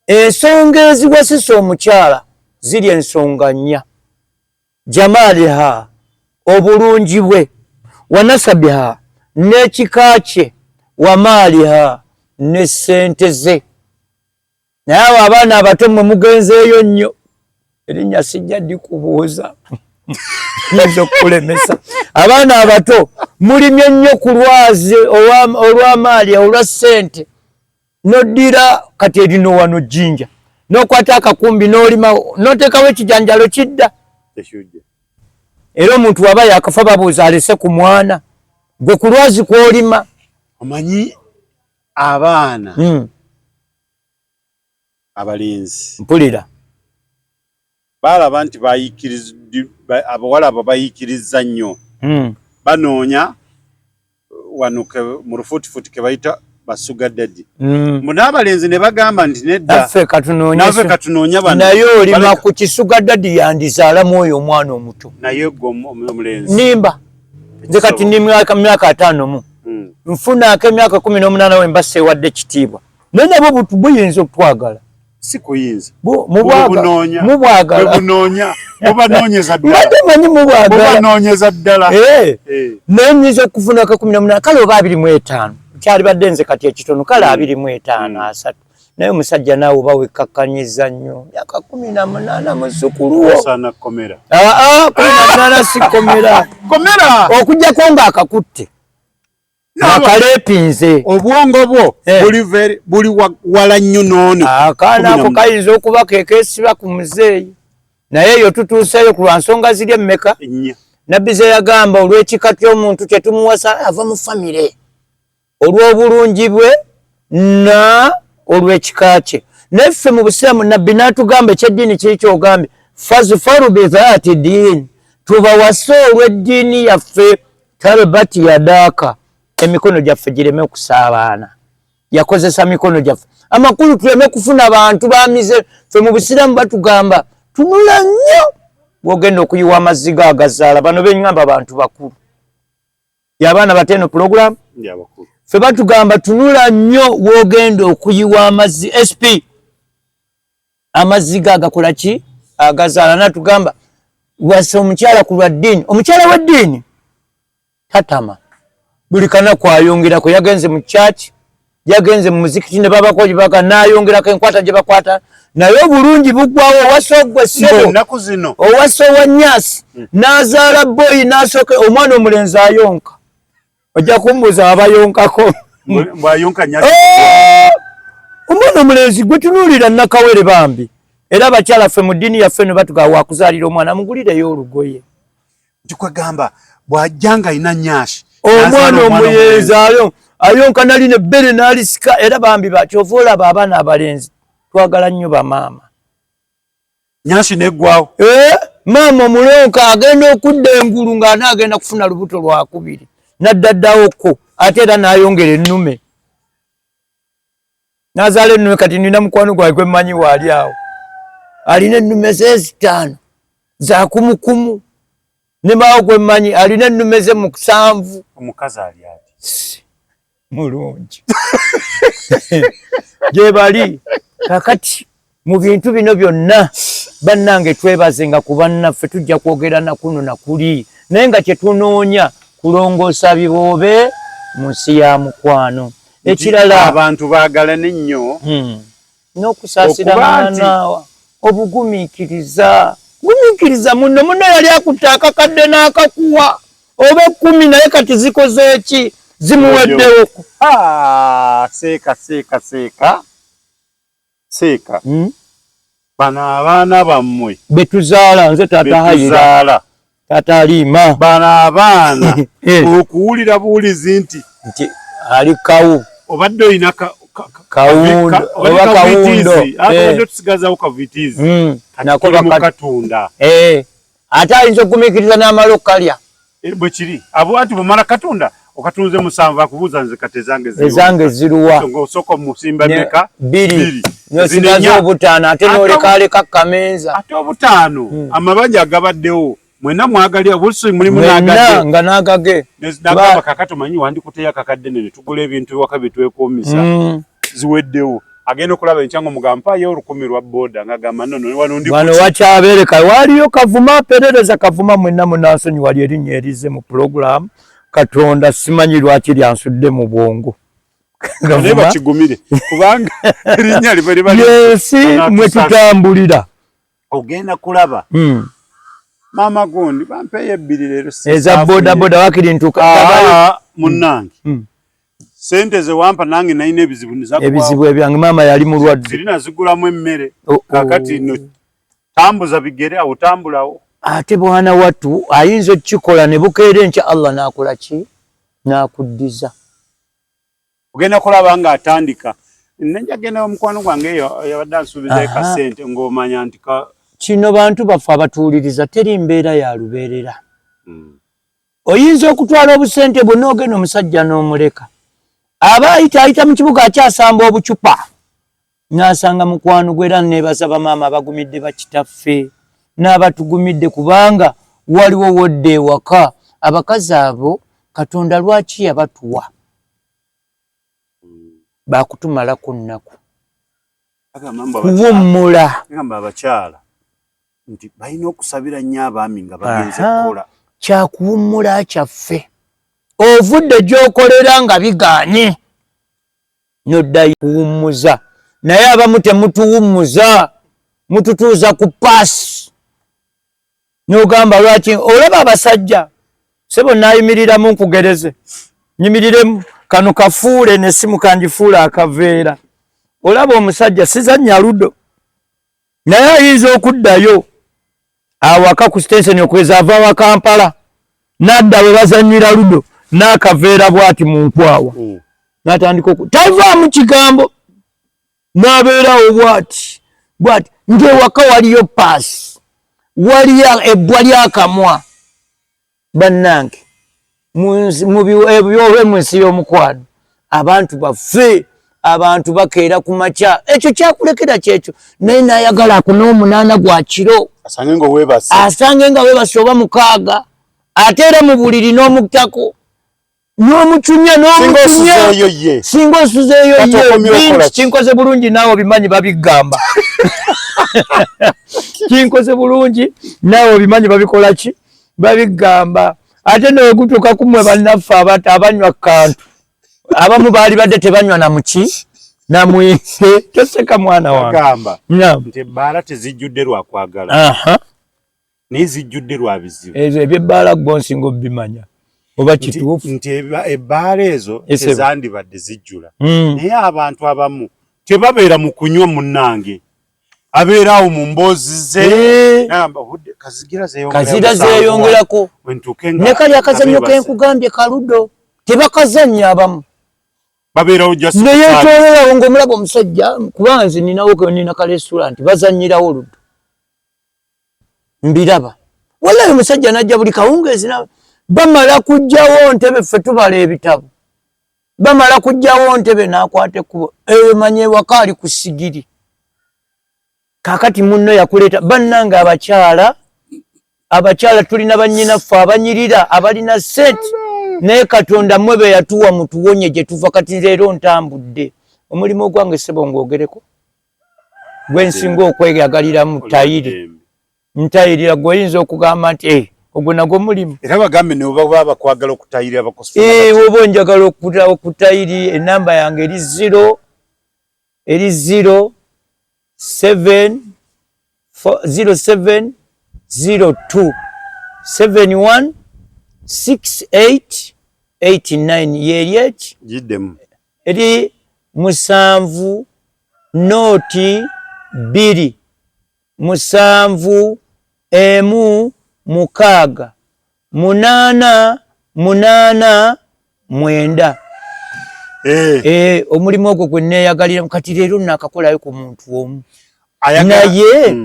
ensonga eziwasisa omukyala ziri ensonga nnya jamaliha obulungi bwe wanasabiha n'ekika kye wamaaliha ne ssente ze naye abo abaana abato mmwe mugenzeeyo nnyo erinnya sijja dikubuuza nyinza okukulemesa abaana abato mulimye nnyo ku lwazi olw'amaali olwa ssente noddira kati erino wano jjinja n'okwata akakumbi n'olima n'oteekawo ekijanjalo kidda era omuntu waba yakafa babuuza alese ku mwana gwe ku lwazi kw'olima omanyi abaana abalenzi mpulira balaba nti abawala abo bayikirizza nnyo banoonya wano mu lufuutifuuti ke bayita basuga daddy mbu n'abalenzi ne bagamba nti nedda naffe katunoonya bano naye olima ku kisuga daddy yandizaalamu oyo omwana omuto naye gwe omulenzi nimba nze kati ndi myaka 5 mu nfunaako emyaka 18 we mba seewadde ekitiibwa naye nabwo buyinza okutwagala si kuyinza mubwagala mubanoonyeza ddala manyi mubwagala mubanoonyeza ddala naye nnyinza okufunako 18 kale oba 25 kyalibadde nze kati ekitono kale 25 30 naye omusajja naawe oba wekkakkanyiza nnyo myaka 18 muzzukulu wo osaana kkomera 18 si kkomera komera okuggyako ng'akakutte akaleepinze obwongo bwo buli wala nnyo n'ono akaana ako kayinza okuba kekeesiba ku muzeeyi naye eyo tutuuseeyo ku lwa nsonga ziri emmeka nabbi ze yagamba olw'ekika ky'omuntu kyetumuwasa ava mu famire olw'obulungi bwe na olw'ekika kye naye ffe mu busiraamu nabbi n'atugamba ekyeddiini kiri kyogambye fazfaru bizaati ddiini tubawase olw'eddiini yaffe talbati yadaaka emikono gyaffe gireme okusaabaana yakozesa mikono gyaffe amakulu tuleme kufuna bantu bamize ffe mu busiraamu batugamba tunula nnyo bw'ogenda okuyiwa amazzi ga agazaala bano beŋŋamba bantu bakulu y'abaana bato eno pulogulaamu ffe batugamba tunula nnyo w'ogenda okuyiwa amazzi sp amazzi ga agakola ki agazaala natugamba wasa omukyala ku lwa ddiini omukyala w'eddiini tatama buli kanaku ayongerako yagenze mu church yagenze mu muzikiti ne babako gye n'ayongerako enkwata gye bakwata naye obulungi buggwawo owasa ogwe ssebo owasa owa nyaasi n'azaala boyi n'asooka omwana omulenzi ayonka ojja kumbuuza abayonkako omwana omulenzi gwe tunuulira nakawere bambi era abakyala ffe mu ddiini yaffe no batugaa wakuzaalira omwana mugulireyo olugoye ntikwegamba bw'ajja nga alina nyashi omwana omulenzi ayo ayonka nalina ebbere n'alisika era bambi bakyova olaba abaana abalenzi twagala nnyo bamaama nyashi neggwawo maama omulonka agenda okudda engulu ng'anaagenda kufuna lubuto lwakubiri naddaddawoko ate era n'ayongera ennume n'azaala ennume kati nina mukwano gwange gwe mmanyi waali awo alina ennume ze 5 za kumukumu ne maawo gwe mmanyi alina ennume ze 7 omukazi ali ati Mulungi gyebali. Kakati mu bintu bino byonna bannange, twebaze nga ku bannaffe tujja kwogera nakuno nakuli, naye nga kyetunoonya kulongoosa biboobe mu nsi ya mukwano. Ekirala, abantu baagalane nnyo. N'okusaasirana, obugumiikiriza. Gumiikiriza munno. Munno yali akutte akakadde n'akakuwa oba 10, naye kati zikoze eki? Zimuweddewo. Seeka, seeka, seeka, seeka. Bano abaana bammwe betuzaala, nze taata Hayira, taata Aliima. Bano abaana okuwulira buwulizi nti nti ali kawu, obadde olina kawundo oba kawundo, obadde otusigazawo kavitizi, nako katunda. Ate ayinza okugumiikiriza n'amala okukalya. Bwe kiri abo anti bwomala katunda okatunze 7, akubuuza, "Nze kati ezange?" Ezange ziruwa? Osooka omusimba meka? Bbiri, nosigaza 5, ate nolekaleka kamenza. Ate 5, amabanja agabaddewo mwenna mwagalya busi, mulimu nagadde nga nagage. Nagamba, "Kakati omanyi wandikuteyo akakadde nene tugula ebintu ewaka byetwekuumisa." Ziweddewo, agenda okulaba enkya nga omugamba, "Mpaayo 1,000 lwa boda," ngagamba, "Nono wano ndi." Wano wakyabeereka waliyo kavuma aperereza kavuma. Mwenna munansonyi, wali erinnya erize mu pulogulaamu, Katonda simanyi lwaki lyansudde mu bwongo. Naye bakigumire kubanga erinnya liba liba Yesi mwe tutambulira. Ogenda kulaba maama gundi, "Bampeeyo 2 leero." Eza boda boda wakiri ntuka. Munnange, sente ze wampa nange nalina ebizibu. Ebizibu ebyange, maama yali mulwadde. Zirina zigulamu emmere. Kakati no tambuza bigere awo, tambulawo. Ate bwana wattu ayinza okukikola ne bukeera enkya Allah n'akola ki? N'akuddiza. Ogenda kulaba nga atandika, "Nenja genda omukwano gwange eyo yabadde ansuubizayo kasente," ng'omanya nti Kino bantu baffe abatuwuliriza, teri mbeera ya lubeerera. Oyinza okutwala obusente bwonna, ogenda omusajja n'omuleka, aba ayita ayita mu kibuga akyasamba obucupa n'asanga mukwano gwe. Era neebaza bamaama abagumidde bakitaffe n'abatugumidde, kubanga waliwo wodde ewaka. Abakazi abo Katonda lwaki yabatuwa? Bakutumalako nnaku, kuwummula. Gamba abakyala nti balina okusabira nnyo abaami nga bagenze kukola. Kyakuwummula kyaffe. Ovudde gy'okolera nga biganye, noddayo kuwummuza, naye abamu temutuwummuza, mututuuza ku paasi n'ogamba lwaki. Olaba abasajja, sebo, naayimiriramu nkugereze, nyimiriremu kano kafuule nesimu kangifuule akaveera. Olaba omusajja sizannya ludo, naye ayinza okuddayo awaka ku sitenseni okweza ava wa Kampala nadda we bazannyira ludo n'akaveera bw'ati mu nkwawa, n'atandika oku tavaamu kigambo, n'abeerawo bw'ati bw'ati, ng'ewaka waliyo paasi, waliyo ebbwa ly'akamwa. Bannange, mu mu nsi y'omukwano, abantu baffe, abantu bakeera ku makya, ekyo kyakulekera kyekyo, naye nayagala akuna 8 gwa kiro. Asange nga weebase. Asange nga weebase oba 6, ate era mu buliri n'omutako n'omucunya n'omucunya. Osuzeeyo ye. Singa osuzeeyo. Kati ye okomye okola bingi ki? Kinkoze bulungi, naawe obimanyi babigamba. Kinkoze bulungi, naawe obimanyi babikola ki? Babigamba. Ate newegutuuka kumwe bannaffe abanywa kantu, abamu baali badde tebanywa namuki namwenge. Toseka mwana wange. Agamba Naam. nti ebbaala tezijjudde lwa kwagala, naye zijjudde lwa bizibu. Ezo ebyebbaala gwo nsinga obimanya oba kituufu. Nti ebbaala ezo Ese- tezandibadde zijjula, naye abantu abamu tebabeera mu kunywa. Munnange, abeera awo mu mboozi ze, nagamba, "Obudde kazigira zeeyongera Kazira 7 zeeyongerako. Wentuuke nga Ne kali akazannyo abeebase." kenkugambye kaludo tebakazannya abamu. Babeerawo just Neyetolerawo ng'omulaba omusajja, kuba nze ninawo nina kalesula nti bazannyirawo ludo, mbiraba. Wallahi, omusajja najja buli kawungeezi, bamala kujjawo ntebe, ffe tubala ebitabo, bamala kujjawo ntebe n'akwata ekkubo eyo, manya ewaka ali ku sigiri. Kakati munno yakuleeta. Bannange abakyala, abakyala tulina bannyinaffe abanyirira abalina sente. Naye Katonda mmwe be yatuwa mutuwonye gye tuva. Kati leero ntambudde omulimu ogwange, ssebo, ngwogereko gwe nsinga okweyagaliramu, tayiri ntayirira. Gwe oyinza okugamba nti eh, ogwo nagwo mulimu. Era bagambe ne baba bakwagala okutayirira. Eh, oba onjagala okutayiri, enamba yange eri 0, eri 0 7 4 07 02 71 68 89. Yeri eki? Giddemu. Eri 7 0 2 7 1 6 8 8 9. Eh. Eh, omulimu ogwo gwe neeyagalira. Kati leero nakakolayo ku muntu omu. Naye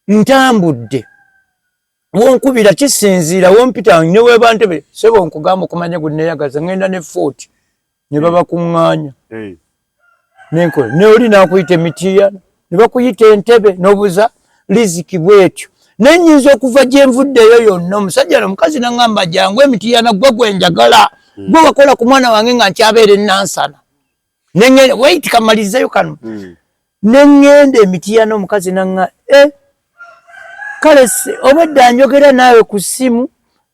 ntambudde, wonkubira kisinziira wompita neweba ntebe. Sebo, nkugamba okumanya gwe neeyagaza, ngenda ne 40 ne babakuŋŋaanya. Nenkola ne oli nakuyita emitiyana ne bakuyita entebe n'obuza riziki bwetyo. Naye nyinza okuva gye nvuddeyo yonna, omusajja nomukazi naŋŋamba, "Jangu emitiyana, gwe gwe njagala, gwe wakola ku mwana wange nga nkyabeera enansana." Nengenda, wait, kamalizeyo kano. Neŋŋenda emitiyana, omukazi naŋŋa e kale obwedda njogera naawe ku ssimu,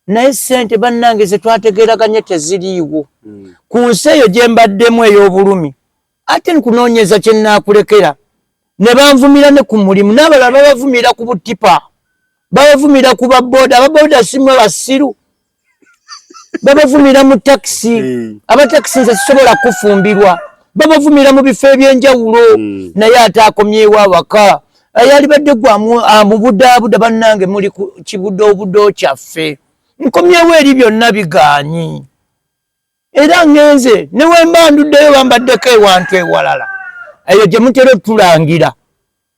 naye sente bannange ze twategeeraganye teziriiwo. Ku nsi eyo gye mbaddemu ey'obulumi, ate nkunoonyeza kye nnaakulekera. Ne banvumira ne ku mulimu, n'abalala babavumira ku butipa, babavumira ku babooda. Ababooda simwe basiru, babavumira mu takisi. Abatakisi nze sisobola kufumbirwa. Babavumira mu bifo ebyenjawulo. Naye ate akomyewo awaka, yalibadde gwe amubudaabuda. Bannange, muli ku kibudoobudo kyaffe. Nkomyewo eri byonna bigaanyi, era ŋŋenze ne wemba nduddeyo, bambaddeko ewantu ewalala eyo gye mutera otulangira,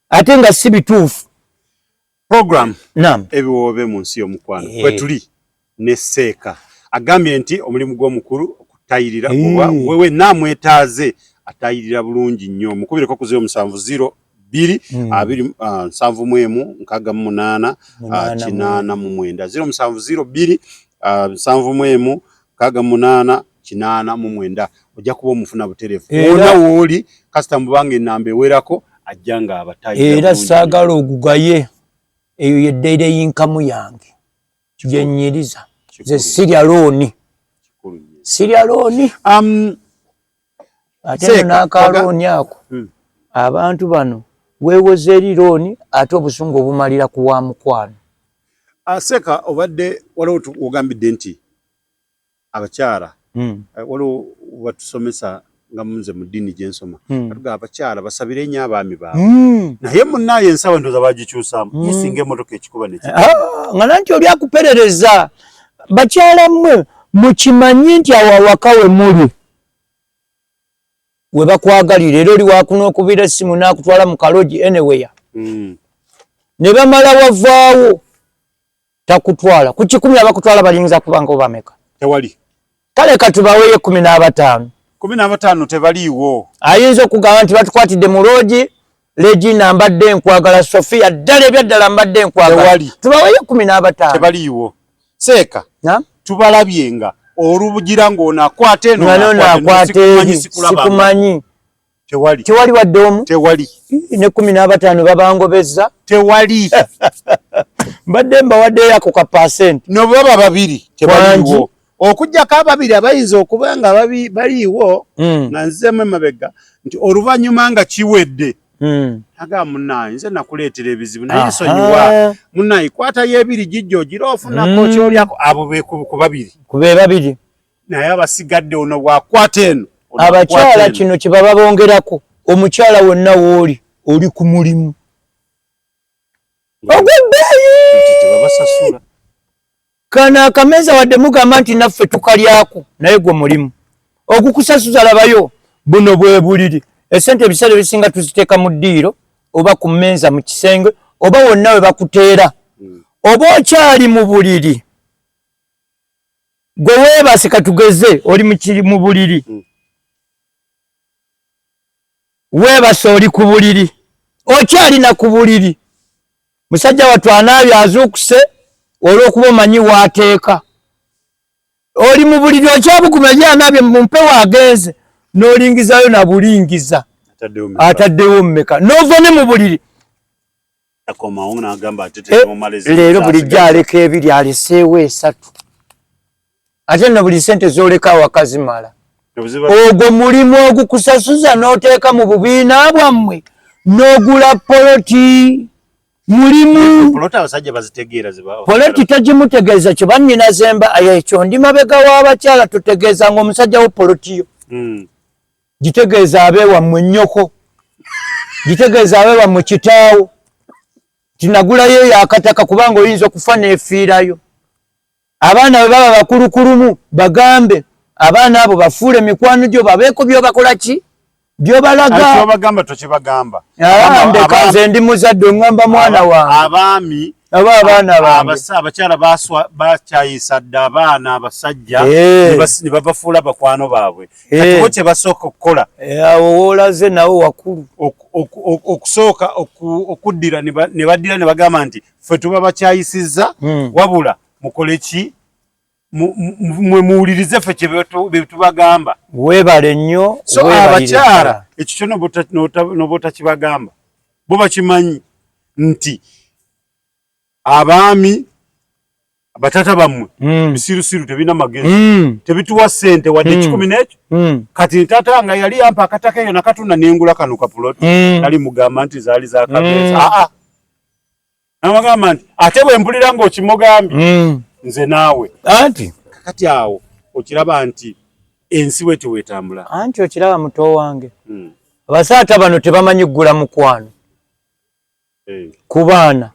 ate nga si bituufu. Program Nam. Ebiwoobe mu nsi y'omukwano. Eh. Kwe tuli ne Seeka, agambye nti omulimu gw'omukulu okutayirira. Oba wewe naamwetaaze, atayirira bulungi nnyo. Mukubireko ku 070 2 2 71 68 89 0702 71 68 89. Ojja kuba omufuna butereevu wona wooli, kasita mubanga enamba ewerako, ajja nga abatayirira Era bulungi. Saagala ogugaye, eyo ye daily income yange gyenyiriza nze. Sirya looni. Kikulu nnyo. Sirya looni. Ate Seeka, no n'akalooni ako, abantu bano weewoza eri looni, ate obusungu obumalira ku wa mukwano. Seeka, obadde waliwo ogambidde nti abakyala waliwo batusomesa nga munze mu ddiini gye nsoma, atuga abakyala basabire nnyo abaami baabwe. Naye munaaye ensawo ndowooza bagikyusaamu. Ye singa emmotoka ekikuba neki Ah, nga nanti oli akuperereza. Bakyala mmwe mukimanyi nti awo awaka we muli we bakwagalira, era oli wakunookubira essimu n'akutwala mu kalogi anywhere. Ne bamala wavaawo takutwala. Ku 100 abakutwala balinza kuba nga obameka? Tewali. Kale katubaweyo 15. 15 tebaliiwo. Ayinza okugamba nti batukwatidde mu loogi, Regina mbadde nkwagala, Sofia ddala ebyaddala mbadde nkwagala. Tewali. Tubaweyo 15. Tebaliiwo, Seeka. Na? Tubalabye nga olubugira ng'ono akwata eno, nga nono akwata eno, akwata sikumanyi, eri. sikulabanga. Sikumanyi. Tewali. Tewali wadde omu? Tewali. Ne 15 babangobezza. Tewali. Mbadde mbawaddeyo ako ka pasenti. No baba babiri tebaliiwo. Wangi. Okuggyako ababiri abayinza okuba nga baliiwo. Nga nzizemu emabega nti oluvannyuma nga kiwedde, agamba, "Munnaye, nze nakuleetera ebizibu, naye nsonyiwa. Munnaye, kwatayo ebiri gijja ogira ofunako kyolyako." Abo be ku babiri. Ku be babiri. Naye abasigadde, ono bw'akwata eno, ono akwata Abakyala eno. Kino kye baba bongerako, omukyala wonna wooli oli ku mulimu ogw'ebbeeyi. Nti tebabasasula. Kano akameeza wadde mugamba nti naffe tukalyako, naye gwe mulimu ogukusasuza. Labayo buno bwe buliri, esente ebiseera ebisinga tuziteeka mu ddiiro oba ku mmeeza mu kisenge oba wonna we bakuteera. Oba okyali mu buliri, gwe weebase, katugeze oli mu buliri. Weebase, oli ku buliri, okyalina ku buliri, musajja wattu anaabye, azuukuse, olw'okuba omanyi waateeka. Oli mu buliri okyabuguma gyanaabye mu mpewo agenze n'olingizayo na bulingiza ataddewo mmeka n'ova ne mu buliri leero bulijjo aleka ebiri aleseewo esatu ate nno buli sente z'oleka awaka zimala. Ogwo mulimu ogukusasuza n'oteeka mu bubiina bwammwe n'ogula poloti. Mulimu poloti tagimutegeeza kye bannyina zemba ekyo ndi mabega w'abakyala tutegeeza ng'omusajja wo poloti yo gitegeeza abeewammwe nnyoko gitegeeza abeewammwe kitaawo tinagulayo eyo akataka kubanga oyinza okufa n'efiirayo. Abaana bwe baba bakulukulumu bagambe abaana abo bafuule mikwano gyo babeeko byobakola ki byobalaga. Kyobagamba tokibagamba. Ndeka nze ndi muzadde oŋŋamba mwana wange. Abaami aba abaana bange. Abakyala bakyayisa dda abaana abasajja ne babafuula bakwano baabwe. Kati bo kye basooka okukola. Awo woolaze nawo wakulu. Okusooka okuddira ne baddira ne bagamba nti ffe tuba bakyayisizza wabula mukole ki mwe muwulirize ffe kye tubagamba. Weebale nnyo. So abakyala ekyo kyo n'oba otakibagamba bo bakimanyi nti abaami batata bammwe bisirusiru tebina magezi tebituwa ssente wadde 10 n'ekyo. Kati taata nga yali yampa akataka eyo nakatunda nengula kano kapuloti nali mugamba nti zaali za kabeeza. Namagamba nti ate bwe mpulira ng'okimugambye nze naawe. Anti kakati awo okiraba nti ensi bwetyo bwetambula. Anti okiraba muto wange abasaata bano tebamanyi kugula mukwano ku baana.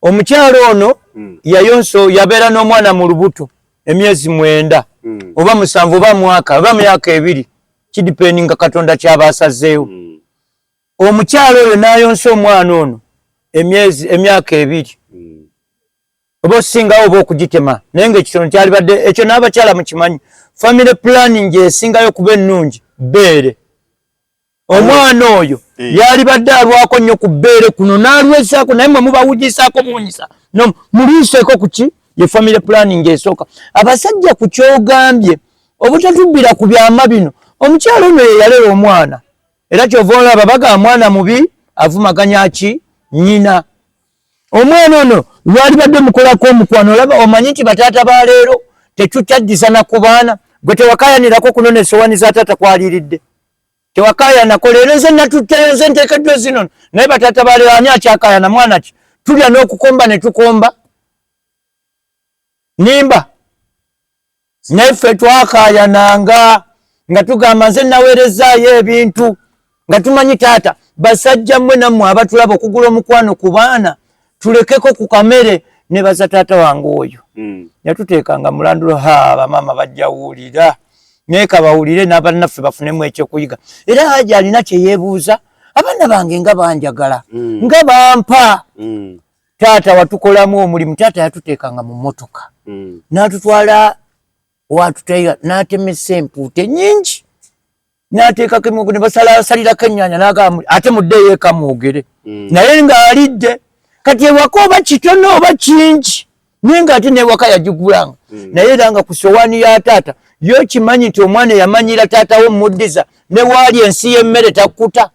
Omukyalo ono yayonso yabeera n'omwana mu lubuto emyezi 9 oba 7 oba mwaka oba myaka 2 kidipendinga Katonda ky'aba asazeewo. Omukyalo oyo n'ayonsa omwana ono emyaka 2 oba osingawo oba okugitema naye ng'ekitono kyalibadde ekyo n'abakyala mukimanyi family planning esingayo okuba ennungi bbeere. Omwana oyo yalibadde alwako nnyo ku bbeere kuno n'alwesaako naye mwe mubawugisaako buwunyisa no mulwiseeko ku ki ye family planning esooka. Abasajja ku kyogambye obutatubbira ku byama bino omukyala ono ye yalera omwana era kyova olaba bagamba mwana mubi avumaganya ki nnyina. Omwana ono lwalibadde mukolako omukwano olaba omanyi nti bataata ba leero tetukyajjisana ku baana gwe tewakaayanirako kunona essowaani za taata kwaliiridde tewakaayanako leero nze natutteyo nze nteekeddwa zino naye bataata ba leero ani akyakaayana mwana ki tulya n'okukomba ne tukomba nimba naye ffe twakaayananga nga tugamba nze naweerezaayo ebintu nga tumanyi taata basajja mmwe nammwe abatulaba okugula omukwano ku baana tulekeko ku kamere ne baza taata wange oyo yatuteekanga mulandulo ha bamaama bajja wuulira naye kabawulire n'abannaffe bafunemu ekyokuyiga. Era Haji alina kye yeebuuza abaana bange nga banjagala nga bampa taata watukolamu omulimu. Taata yatuteekanga mu mmotoka n'atutwala watutaiga n'atemesa empuuta ennyingi n'ateekako emiwogo ne basalasalirako ennyaanya n'agamba ate muddeeyo eka mwogere naye ng'alidde. Kati ewaka oba kitono oba kingi naye ng'ate n'ewaka yagigulanga naye era nga ku sowaani ya taata yo kimanyi nti omwana eyamanyira taata we muddiza ne waali ensi y'emmere takkuta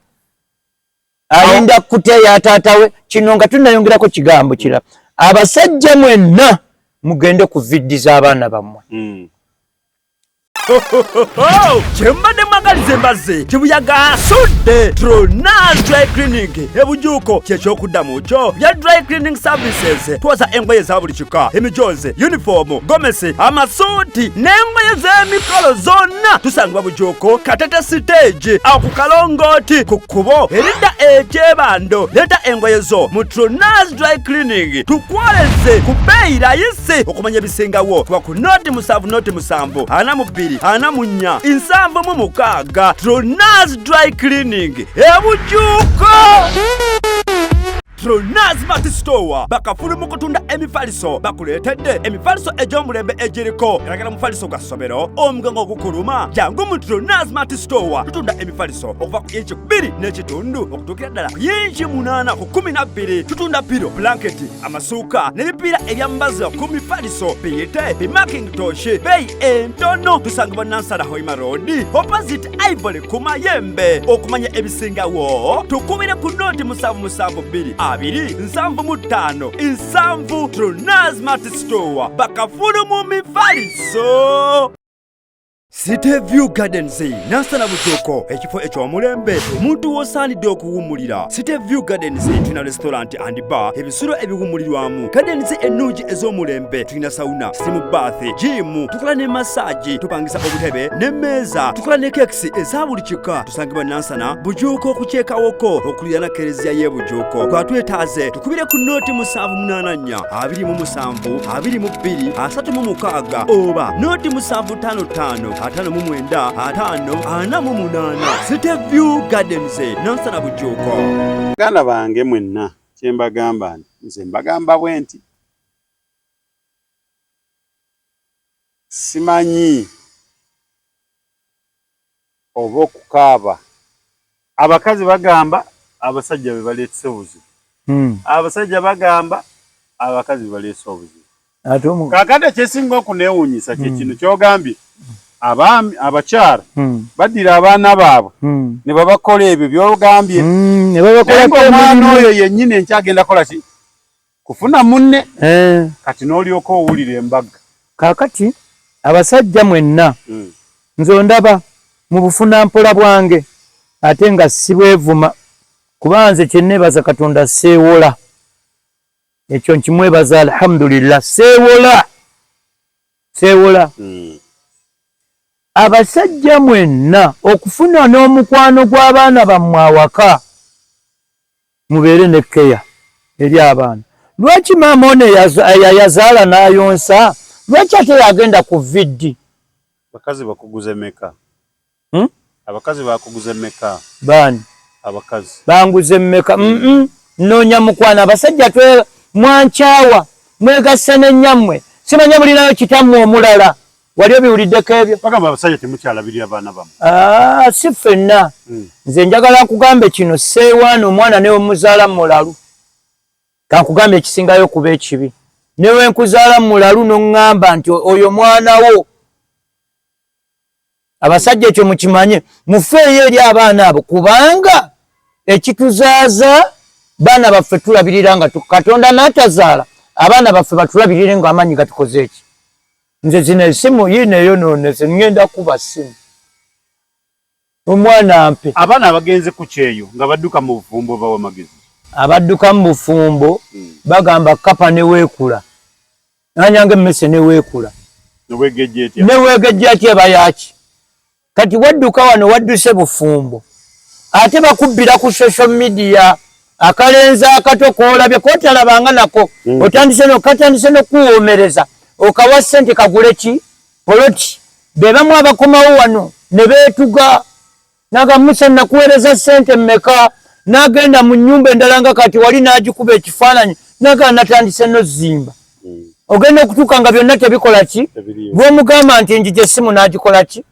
alinda kuta eya taata we. Kino nga tunnayongerako kigambo kirala, abasajja mwenna mugende ku viddi z'abaana bammwe. Kyembadde mwagaliza embazzi kibuyaga asudde Tronas Dry Cleaning ebujuuko kyekyokuddamu kyo bya Dry Cleaning Services. Twoza engoye za buli kika, emijoozi, yunifoomu, gomesi, amasuuti n'engoye z'emikolo zonna. Tusangibwa Bujuuko Katete stage awo ku kalongooti ku kkubo eridda ekyebando. Leeta engoye zo mu Tronas Dry Cleaning tukwoleze ku bbeeyi layisi. Okumanya ebisingawo kuba ku 07 07 42 44 76. Tronas Dry Cleaning ebujuuko. Tronaz Mart Store bakafulu mu kutunda emifaliso, bakuleetedde emifaliso egy'omulembe egiriko galagala mufaliso gwa ssomero, omugongo ogukuluma. Jangu mu Tronaz Mart Store, tutunda emifaliso okuva ku inci 2 n'ekitundu okutuukira ddala ku yinci 8 ku 12. Tutunda piro, blanketi, amasuuka n'ebipiira ebyambazibwa ku mifaliso, biyite bimakintosh, beeyi entono. Tusangibwa Nansana Hoima Road, opposite Ivory ku Mayembe. Okumanya ebisingawo tukubire ku noti 772 275 7. Tronaz Mart Store, bakafulu mu mifaliso. City View Gardens, Nansana Bujuuko, ekifo eky'omulembe omuntu w'osaanidde okuwummulira. City View Gardens tulina restaurant and bar, ebisulo ebiwummulirwamu, gardens ennungi ez'omulembe, tulina sauna, steam bath, gym, tukola ne massage, tupangisa obutebe n'emmeeza, tukola ne cakes eza buli kika. Tusangibwa Nansana Bujuuko ku kyekawoko okuliraana kereziya y'e Bujuuko. Gwatwetaaze tukubire ku noti 784 27 22 36 oba noti 755 59 5 48. City View Gardens, Nansana Bujuuko. Baganda bange mwenna, kye mbagamba nti nze mbagamba bwe nti simanyi oba okukaaba. Abakazi bagamba abasajja be baleese obuzibu, abasajja bagamba abakazi be baleese obuzibu. Kaakati ekyesinga okuneewuunyisa kye kino ky'ogambye, abaami abakyala baddira abaana baabwe ne babakola ebyo by'ogambye, ne babakolako naye ng'omwana emirimu. Oyo yennyini enkya agenda kola ki? Kufuna munne. Kati n'olyoka owulira embaga. Kaakati abasajja mwenna, nze ondaba mu bufunampola bwange ate nga sibwevuma, kuba nze kye neebaza Katonda seewola, ekyo nkimwebaza, alhamdulillah, seewola, seewola. Abasajja mwenna, okufuna n'omukwano gw'abaana bammwe awaka, mubeere ne keya eri abaana. Lwaki maama ono eyazaala n'ayonsa, lwaki ate yagenda ku VD? Bakazi bakuguze meka? Hmm? Abakazi bakuguze meka? Baani? Abakazi. Banguze mmeka? Nnoonya mukwano. Abasajja twe mwankyawa, mwegasse n'ennyammwe, simanya mulinayo kitammwe omulala. Wali obiwuliddeko ebyo? Bagamba abasajja temukyalabirira baana bammwe. Ah, si ffenna. Nze njagala nkugambe kino, seewaana omwana ne wemuzaala mulalu. Kankugambe ekisingayo okuba ekibi, ne wenkuzaala mulalu n'oŋŋamba nti oyo mwana wo. Abasajja ekyo mukimanye, mufeeyo eri abaana abo, kubanga ekituzaaza baana baffe tulabirira nga Katonda n'atazaala abaana baffe batulabirire nga amaanyi gatukoze eki. Nze zino esimu yiino eyonoonese, ŋŋenda kuba simu omwana ampe. Abaana abagenze ku kyeyo nga badduka mu bufumbo, bawa magezi? Abadduka mu bufumbo, bagamba kapa ne weekula nanyanga emmese ne weekula. Newegejja etya? Neweegejja ki? Eba yaki? Kati wadduka wano, wadduse bufumbo, ate bakubbira ku social media. Akalenzi akato koolabye kotalabanga nako, otandise no katandise n'okuwoomereza, okawa ssente kagule ki poloti. Be bamu abakomawo wano ne beetuga naga, "Musa, nakuweereza ssente mmeka?" N'agenda mu nnyumba endala nga kati wali n'agikuba ekifaananyi, naga natandise n'ozimba. Ogenda okutuuka nga byonna tebikola ki. Tebiriiwo. Bw'omugamba nti njija essimu n'agikola ki.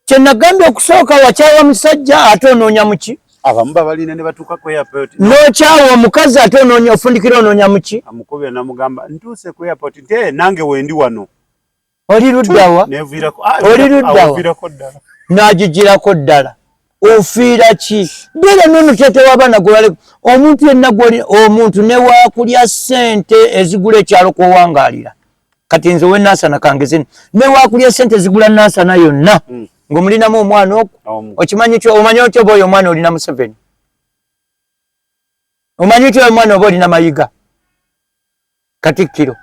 Kye nagambye okusooka, wakyawa musajja ate onoonya muki? Abamu babalina ne batuuka ku airport. N'okyawa omukazi ate onoonya, ofundikira onoonya muki? Amukubira namugamba, "Ntuuse ku airport," nti, "Eh, nange wendi wano." Oli luddawa? Neviirako. Oli luddawa? Aviirako ddala. N'agigirako ddala. Ofiira ki? Beera nono taata w'abaana gwebale. Omuntu yenna gwoli, omuntu newakulya ssente ezigula ekyalo kwowangaalira, kati nze owe Nansana kangeze, newakulya ssente ezigula Nansana yonna, ng'omulinamu omwana ogwo. Omu. Okimanyi kyo, omanyi otya oba oyo omwana olina Museveni? Omanyi otya omwana oba olina Mayiga Katikkiro?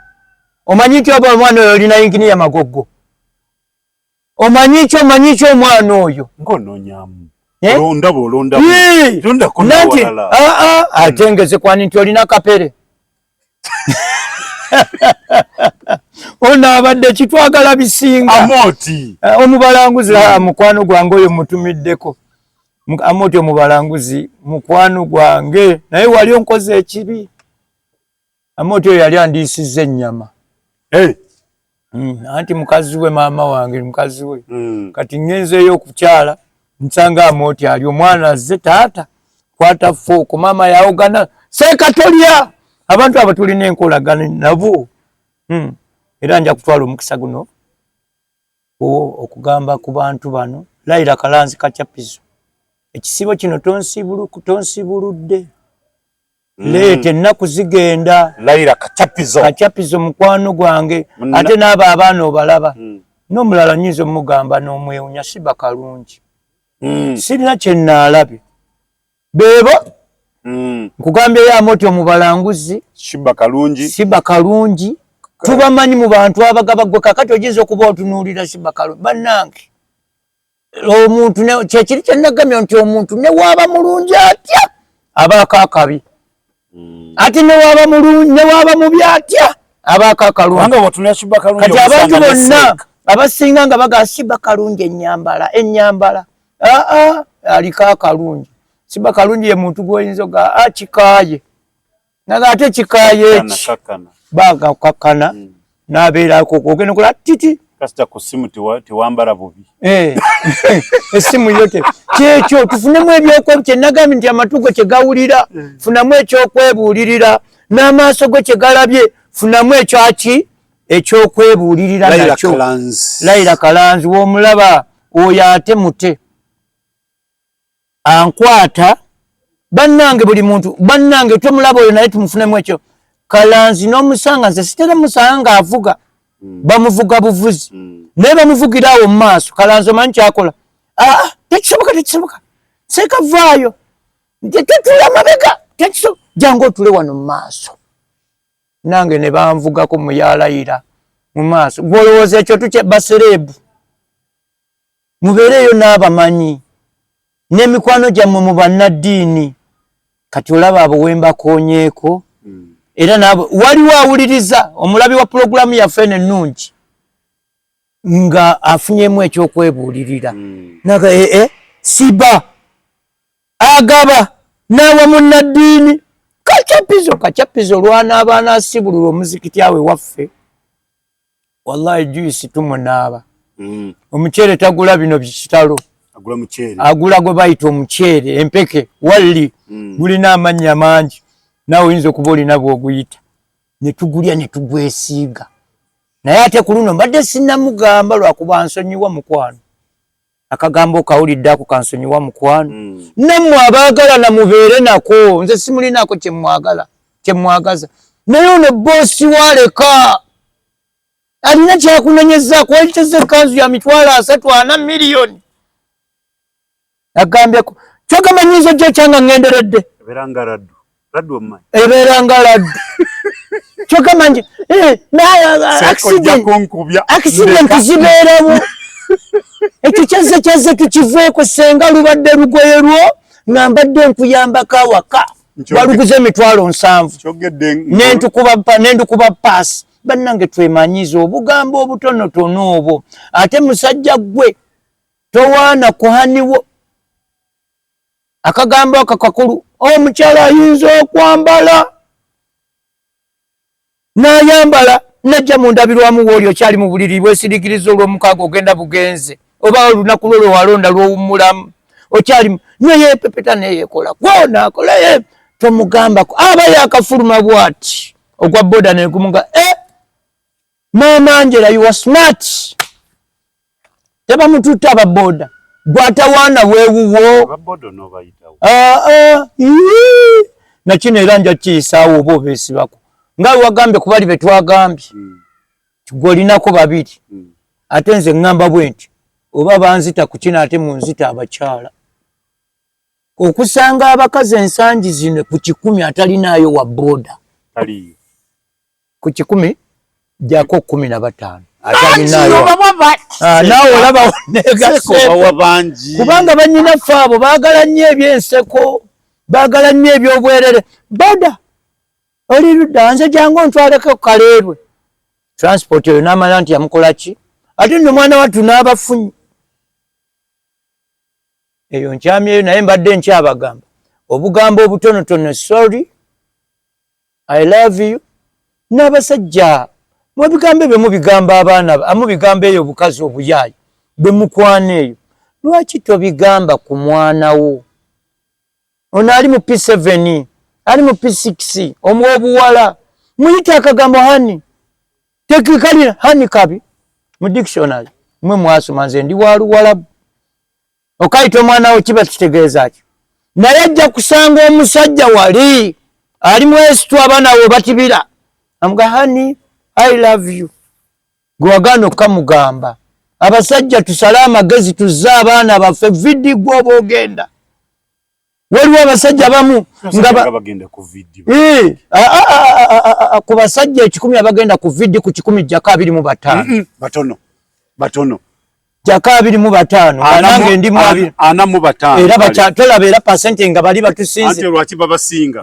Omanyi nti oba omwana oyo olina Inginiya Magogo? Omanyi ki, omanyi ki omwana oyo? Ng'onoonyamu. Eh? Olondaba, olondamu. Yee! Londako Nanti n'awalala. aa, ate ngeze kwani nti olina kapere ono abadde kitwagala bisinga. Amooti. Omubalanguzi, mukwano gwange oyo mutumiddeko. Amooti omubalanguzi mukwano gwange, naye wali onkoze ekibi. Amooti oyo yali andiisizza ennyama. Hey. Anti mukazi we maama wange mukazi we. Kati ngenzeeyo okukyala nsanga Amooti ali omwana azze, taata kwata fooko, maama yawogana seekatolya. Abantu abo tulina enkolagana nabo. Era nja kutwala omukisa guno okugamba ku bantu bano, Laila Kalanzi Kachapizo, ekisibo kino tonsibuludde. Leeta ennaku zigenda. Laila Kachapizo. Kachapizo mukwano gwange. Ate n'abo abaana obalaba. N'omulala nnyinza omugamba n'omwewunya siba kalungi. Sirina kye nnaalabye. Beebo. Nkugambyeyo Amooti omubalanguzi. Shiba Kalungi. Shiba Kalungi. Tubamanyi mu bantu abagaba gwe kakati oyinza okuba otunuulira Shiba Kalungi. Bannange. Omuntu kyekiri kye nagambye nti omuntu ne waaba mulungi atya abaako akabi. Ate ne waaba mulungi ne waaba mubi atya abaako akalungi. Kati abantu bonna abasinga nga bagamba Shiba Kalungi ennyambala ennyambala. Aa aliko akalungi. Shiba Kalungi ye muntu gw'oyinza ogamba kikaaye. Naga ate kikaaye eki. Baagakkana n'abeerako ogenda okola titi. Kasita ku ssimu tewambala bubi. Essimu yo kyekyo tufunemu ebyokwe kye nagambye nti amatu go kye gawulira funamu ekyokwebuulirira n'amaaso go kye galabye funamu ekyaki ekyokwebuulirira nakyo. Laila Kalanzi w'omulaba oyo ate mute ankwata bannange buli muntu bannange tomulaba oyo naye tumufunemu ekyo. Kalanzi n'omusanga nze sitera musanga ng'avuga bamuvuga buvuzi naye bamuvugira awo mu maaso. Kalanzi omanyi kyakola tekisoboka tekisoboka seekavaayo tetula mabega tekisoboka jangu otule wano mu maaso. Nange ne banvugako muyalayira mu maaso. Gw'olowooza ekyo tukye basereebu mubeereeyo n'abamanyi n'emikwano gyammwe mu bannaddiini. Kati olaba abo wembakoonyeeko era n'abo waliwo awuliriza omulabi wa pulogulaamu yaffe eno ennungi nga afunyemu ekyokwebuulirira. Naga siba agaba n'awa munnaddiini Kachapizo. Kachapizo lw'anaaba anaasibulula omuzikiti awe waffe wallahi juice tumunaaba. Omuceere tagula bino bikitalo. Agula gwe bayita omuceere empeke walli gulina amannya mangi naawe oyinza okuba olina bw'oguyita ne tugulya ne tugwesiiga. Naye ate ku luno mbadde sinnamugamba lwakuba nsonyiwa mukwano. Akagambo okawulidde ako kansonyiwa mukwano. Nammwe abaagalana mubeere nako, nze simulinako kye mwagala kye mwagaza. Naye ono boosi w'aleka alina kyakunenyezzaako waliteze ekkanzu ya 300,000 400 miliyoni. Agambyeko kyogamba nnyinza ojja okyanga ŋŋenderedde. Ebeera nga laddu. Laddu omumanyi? Ebeera nga laddu. Kyogamba nti accident zibeerawo. Ekyo kyazze kyazze tukiveeko senga lubadde lugoye lwo nga mbadde nkuyambako awaka. Waluguze 700,000 nendukuba paasi. Bannange twemanyize obugambo obutonotono obwo. Ate musajja ggwe towaana kuhaniwo. Akagambo ako kakulu. Omukyala ayinza okwambala n'ayambala najja mu ndabirwamu w'oli okyali mu buliri bwesiriikiriza olw'omukaaga ogenda bugenze oba olunaku lwo lwe walonda lw'owummulamu okyali neyeepepeta neyeekola gwona akola tomugambako aba yakafuluma bw'ati ogwa boda negumuga Maama Angela you are smart. Tebamututte aba boda gwatawaana weewuwo nakino era nja kiyisaawo oba obeesibako nga wagambye ku bali be twagambye gwe olinako babiri ate nze ŋŋamba bwe nti oba banzita ku kino ate munzita abakyala. Okusanga abakazi ensangi zino ku 100 atalinaayo wa boda ku 100 jako 15 atalinaayo. Naawe olaba kubanga bannyinaffe abo baagala nnyo ebyenseko, baagala nnyo ebyobwerere. Boda oli ludda nze jangu ontwaleko Kaleerwe. Transport oyo n'amala nti yamukola ki? Ate nno mwana wattu n'abafunyi. Eyo nkyamyeyo, naye mbadde nkyabagamba obugambo obutonotono, sorry, I love you. N'abasajja mubigambo ebyo mubigamba abaana, mubigamba eyo obukazi obuyaayi bwe mukwana eyo, lwaki tobigamba ku mwana wo ono ali mu P7, ali mu P6, omwobuwala? Muyite akagambo honey, tekikali honey kabi mu dictionary mwe mwasoma, nze ndi wa Luwalabu. Okayita omwana wo kiba kitegeeza ki? Naye ajja kusanga omusajja wali ali mwesitu, abaana we batibira, amuga honey, I love you, gwe wagaana okukamugamba. Abasajja tusale amagezi, tuzze abaana baffe vidi. Gwe oba ogenda, waliwo abasajja abamu nga bagenda ku vidi. Eh, ku basajja 100 abagenda ku vidi, ku 100 jjako 25. Batono batono. Jjako 25, nga nange ndi mu abiri. 45. Era tolaba era pasente nga bali batusinze. Anti lwaki babasinga?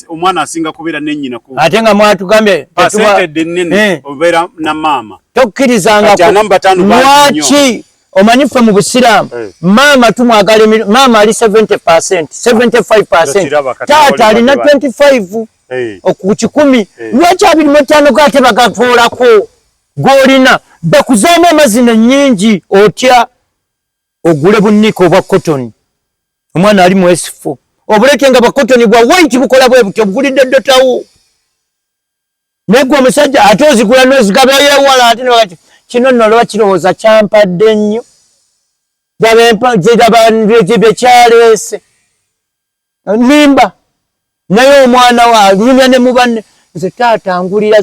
Omwana asinga kubeera nennyina ku Ate nga mwatugambye pasente ennene obeera na maama. Tokkirizanga. Kati 45 bangi nnyo. Lwaki? Omanyi ffe mu Busiraamu maama tumwagala, maama ali 70, 75. Tokiraba kati Taata wali alina bati 25 ku 100. Lwaki 25 go ate bagatoolako g'olina, bakuzaamu amazina ennyingi? Otya ogule bunnika obwa cotton, omwana ali mu S4, obuleke nga bwa cotton bwa white, bukola bwe butyo, obugulidde ddotawo, naye gwe omusajja ate ozigula n'ozigaba ewala. Ate nebagati kino nno olaba kirowooza kyampadde nnyo, ziraba kyaleese nimba, naye omwana wa anyumya ne mubanne, nze taata ngulira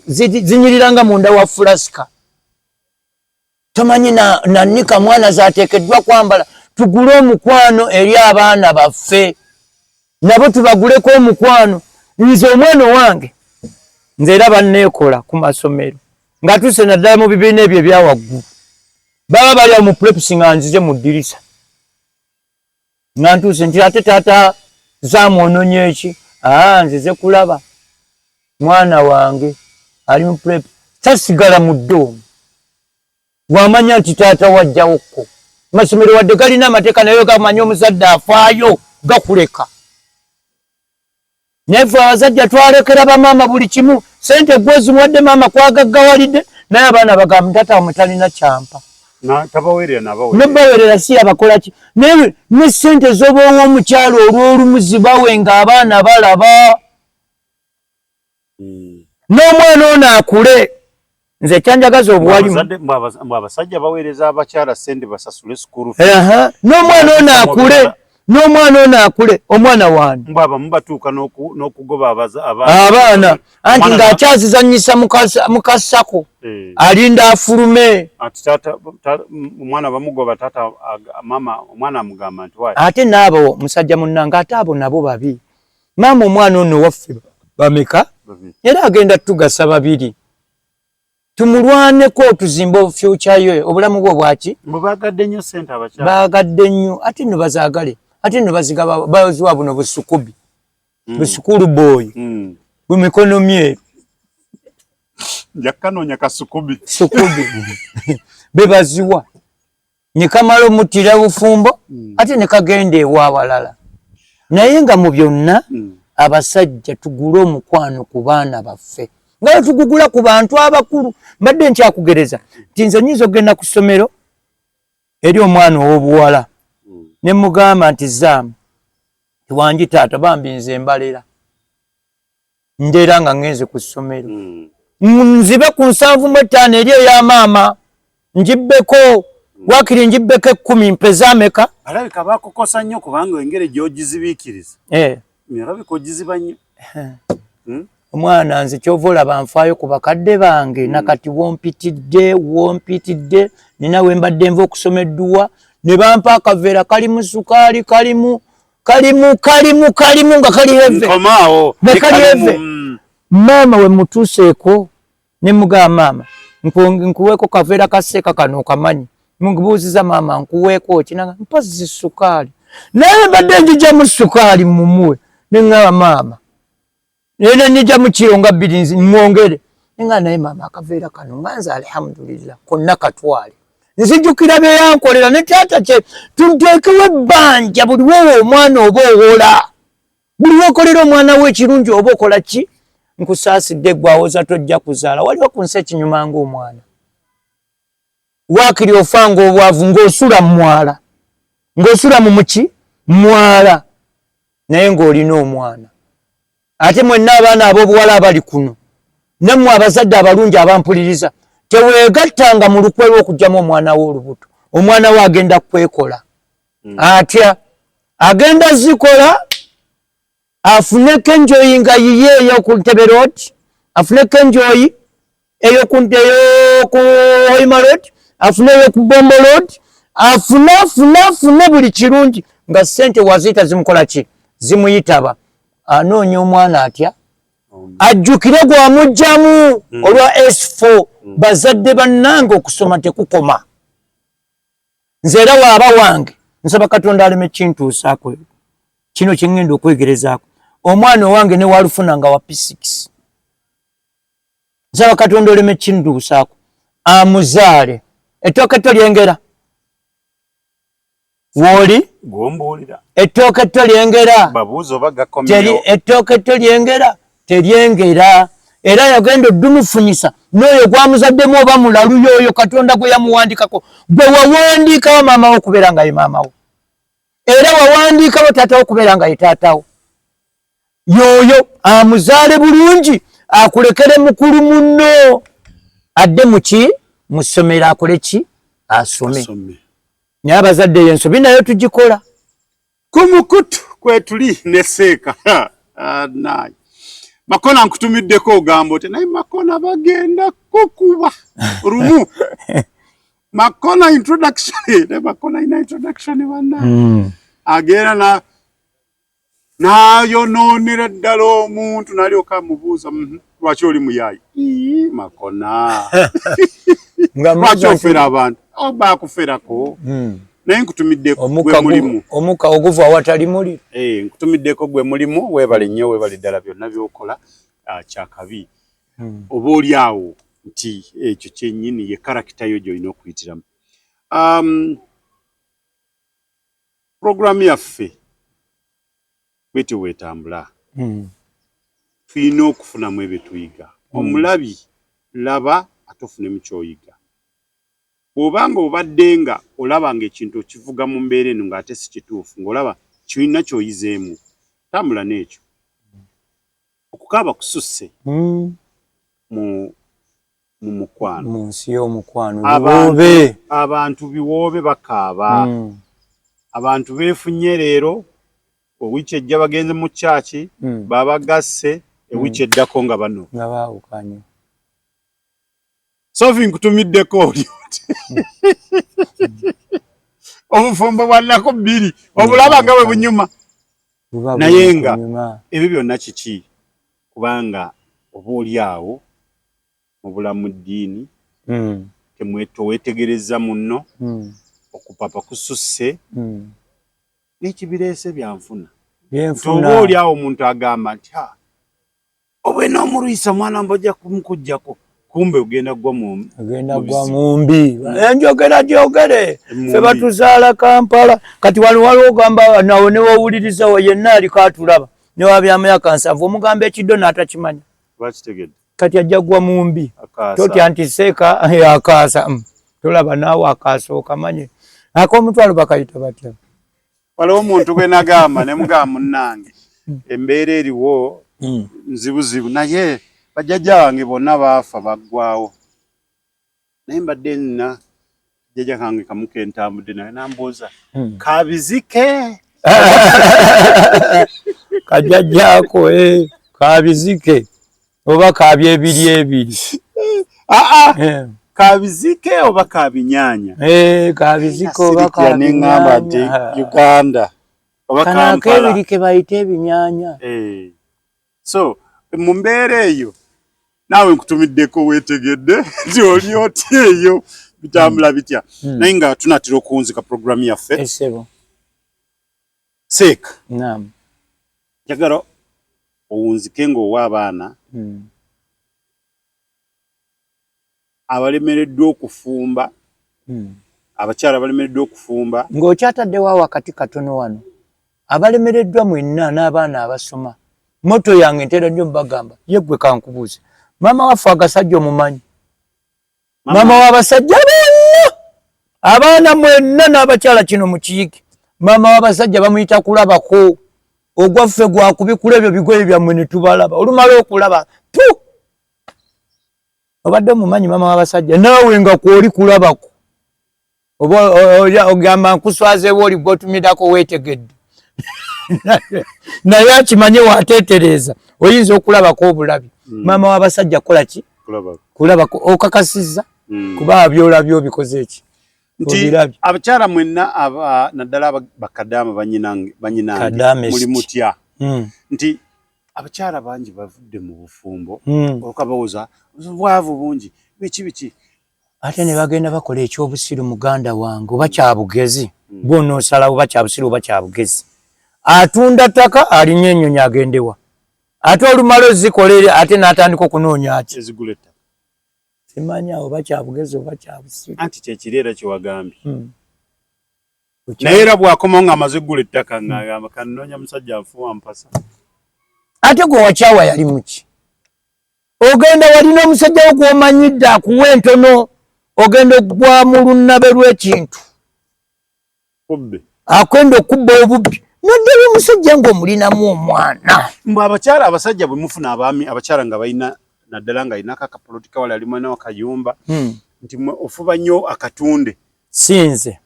zinyiriranga munda wa fulasika. Tomanyi nanika mwana zateekeddwa kwambala. Tugule omukwano eri abaana baffe, nabo tubaguleko omukwano. Nze omwana owange, nze era banneekola ku masomero nga tuse, naddala mu bibiina ebyo ebyawaggulu, baba bali awo mu preps, nga nzize mu ddirisa nga ntuuse nti, ate taata zamwononya eki? Aa, nzize kulaba mwana wange ali mu prep. Tasigala mu dorm, wamanya nti taata wajjawokko. Masomero wadde galina amateeka, naye gamanya omuzadde afaayo, gakuleka. Naye ffe abazajja twalekera bamaama buli kimu. Sente gwezimuwadde maama kwagaggawalidde, naye abaana bagamba taata wamwe talina kyampa. Tabaweerera nabaweerera. Nebawerera si abakolaki, naye ne sente z'oba ow'omukyalo olw'olumu zibawe ng'abaana balaba n'omwana ono akule. Nze kyanjagaza obuwalimu. Mbu abasajja baweereza abakyala sente basasule school. Aha, n'omwana ono akule, n'omwana ono akule, omwana wange. Mbu abamu batuuka n'okugoba abaana. Abaana anti Omwana ng'akyazizanyisa mu kasako, alinda afulume. Ati taata omwana bamugoba, taata mama omwana amugamba nti why? Ate n'abo musajja munnange, ate abo nabo babi. Maama omwana ono waffe bameka? Babiri. Era agenda tugasa babiri, tumulwaneko tuzimbe future ye, obulamu bwe bwaki. Mbu bagadde nnyo sente abakyala. Bagadde nnyo, ate nno bazaagale, ate nno bazigaba, baziwa buno busukubi, busukulu boy bumikono myeru. Nja kukanoonya kasukubi. Sukubi bebaziwa ne kamala omuttira bufumbo, ate ne kagenda ew'abalala. Naye nga mu byonna, abasajja tugule omukwano ku baana baffe nga bwe tugugula ku bantu abakulu. Mbadde nkyakugereza nti nze nyinza okugenda ku ssomero eri omwana ow'obuwala ne mugamba nti, zaamu tiwangi taata, bambi nze mbalera ndeera nga ngenze ku ssomero, nzibe ku 75 eri eya maama, njibbeko wakiri njibbeko 10, mpeze ameka? Alabika bakukosa nnyo, kubanga engeri gy'ogizibiikiriza, alabika ogiziba nnyo. Omwana nze kyova olaba nfaayo ku bakadde bange. Nakati wompitidde, wompitidde nina we mbadde nva okusoma edduwa ne bampa akaveera kalimu sukaali, kalimu kalimu kalimu kalimu nga kali heavy. Nkomaawo. Ne kali Kalimu, heavy. Maama we mutuuseeko ne mugamba, maama nkuweeko kaveera kaseeka kano okamanyi, mubuuziza maama nkuweeko ki? Nanga mpozi sukaali, naye mbadde njijamu sukaali mumuwe. Neŋŋamba maama naye nenyijamu kiro nga 2 mwongere. Nenga naye maama akaveera kano nga nze alhamdulillah konna katwale. Nzijukira bye yankolera ne taata kye tunteekewo ebbanja buli wowa omwana oba owola. Buli wokolera omwana wo ekirungi oba okola ki? Nkusaasidde gwe awoza tojja kuzaala. Waliwo ku nsi ekinyuma ng'omwana. Waakiri ofa ng'obwavu ng'osula mu mwala. Ng'osula mu muki? Mwala. Naye ng'olina omwana. Ate mwenna abaana ab'obuwala abali kuno, nammwe abazadde abalungi abampuliriza, teweegattanga mu lukwe lw'okuggyamu omwana wo olubuto. Omwana wo agenda kwekola. Atya? Agenda zikola afuneko enjoyi nga yiye ey'oku Ntebe Road, afuneko enjoyi ey'oku Hoima Road, afune ey'oku Bombo Road, afune afune afune buli kirungi nga ssente waziyita zimukola ki? Zimuyitaba. Anoonya omwana atya? Ajjukire gwamugyamu olwa S4. Bazadde bannange okusoma tekukoma. Nze era waaba wange nsaba Katonda aleme kintuusaako kino kye ŋŋenda okwegerezaako. Omwana owange ne walufuna nga wa P6. Nsaba Katonda oleme kintuusaako. Amuzaale. Ettooke etto lyengera. Wooli? Gw'ombuulira. Ettooke etto lyengera. Babuuza oba gakomyewo. Ettooke etto lyengera. Teryengera. Era yagenda oddumufunyisa n'oyo gwamuzaddemu oba mulalu y'oyo Katonda gwe yamuwandikako. Gwe wawandiikawo maama wo okubeera nga ye maama wo. Era wawandiikawo taata wo okubeera nga ye taata wo. Y'oyo amuzaale bulungi akulekere mukulu munno adde mu ki? Mu ssomero akole ki? Asome. Naye abazadde eyo ensobi nayo tugikola. Ku mukutu kwetuli ne Seeka. Naye Makona nkutumiddeko ogamba otya? Naye Makona bagenda kukuba lumu. Makona introduction, ne Makona ina introduction banna. Agenda na nayonoonera ddala omuntu n'alyoka amubuuza, lwaki oli muyaayi? Makona. Lwaki ofera abantu? Oba akuferako. Naye nkutumiddeko gwe mulimu. Omukka oguva awatali muliro. Nkutumiddeko gwe mulimu, weebale nnyo, weebale ddala byonna by'okola kyakabi. Oba oli awo nti ekyo kyennyini ye karakita yo gy'olina okuyitiramu. Puroguramu yaffe bwetyo bwetambula. Tulina okufunamu ebyo tuyiga. Omulabi laba ate ofunemu ky'oyiga. Bw'oba nga obadde nga olaba ng'ekintu okivuga mu mbeera eno ng'ate si kituufu, ng'olaba kirina ky'oyizeemu, tambula n'ekyo. Okukaaba kususse mu mukwano. Mu nsi y'omukwano. Abantu biwoobe bakaaba. Abantu beefunye leero, owiiki ejja bagenze mu kyaki, babagasse, ewiiki eddako nga bano. Nga baawukanye. Sophie nkutumiddeko oli oti. Obufumbo bwa nnaku bbiri obulaba nga bwe bunyuma. Naye nga ebyo byonna kiki? Kubanga oba oli awo mu bulamu ddiini, toweetegerezza munno, okupapa kususse, n'ekibireese byanfuna. Oba oli awo omuntu agamba nti obwena omulwisa omwana mbojja kumukuggyako, kumbe ogenda gwa mu agenda gwa mumbi. Enjogera gyogere ffe batuzaala Kampala. Kati wano waliwo ogamba nawe ne wowuliriza wo yenna aliko atulaba ne wabya myaka 70 omugamba ekiddo n'atakimanya. Kati ajja gwa mumbi. Totya nti Seeka akaasa. Tolaba naawe akaasa okamanye. Ak'omutwalo bakayita batya? Waliwo omuntu gwe nagamba ne mugamba munnange embeera eriwo nzibuzibu naye bajjajja bange bonna baafa baggwawo. Naye mbadde nina jjajja kange kamu ke ntambudde naye nambuuza kabizike? Kajjajjaako kabizike oba kabyebiri ebiri? Kabizike oba kabinyaanya? Kabizike oba kabinyaanya. Uganda oba Kampala. Akebiri ke bayita ebinyaanya. So mu mbeera eyo naawe nkutumiddeko weetegedde nti oli otya eyo bitambula bitya. Naye nga tunaatera okuwunzika puroguramu yaffe. Seeka. Naam. Njagala owunzike ng'owa abaana abalemereddwa okufumba Abakyala balemereddwa okufumba. Ng'okyataddewo awakati katono wano, abalemereddwa mwenna n'abaana abasoma, moto yange ntera nnyo mbagamba, ye ggwe kankubuuze, maama waffe agasajja omumanyi? Maama w'abasajja bonna, abaana mwenna n'abakyala, kino mukiyige, maama w'abasajja bamuyita kulabako. Ogwaffe gwakubikula ebyo bigoye byammwe ne tubalaba. Olumala okulaba tu obadde omumanyi maama w'abasajja, naawe nga kwoli kulabako, oba ogamba nkuswazeewo, oli gwotumirako weetegedde, naye akimanye wateetereeza oyinza okulabako obulabi. Maama w'abasajja kukola ki? Kulabako. Okakasizza kuba byolabye obikoze eki? Nti abakyala mwenna, naddala bakadaama banyinange, muli mutya? Nti abakyala bangi bavudde mu bufumbo olwokabawooza bwavu bungi, biki biki. Ate ne bagenda bakola ekyobusiru, muganda wange, oba kyabugezi, gwonoosalawo oba kyabusiru oba kyabugezi. Atunda ttaka, alinnya ennyonyi, agendewa? Ate olumala ozikola eri, ate n'atandika okunoonya ki? Simanyi oba kyabugezi oba kyabusiru. Anti kyekiri era kyewagambye. Naye era bwakomawo ng'amaze eggula ettaka, ng'agamba kanoonya musajja nfuwa mpasa. Ate gwe wakyawa yali muki? Ogenda walina omusajja wo gw'omanyidde akuwa entono, ogenda okugwa mu lunnabe lw'ekintu akwenda okubba obubbi, naddala omusajja ng'omulinamu omwana. Mbwe abakyala, abasajja bwe mufuna abaami abakyala nga balina, naddala nga alinako akapoloti kawala, ali mwana wakayumba, nti ofuba nnyo akatunde. Sinze,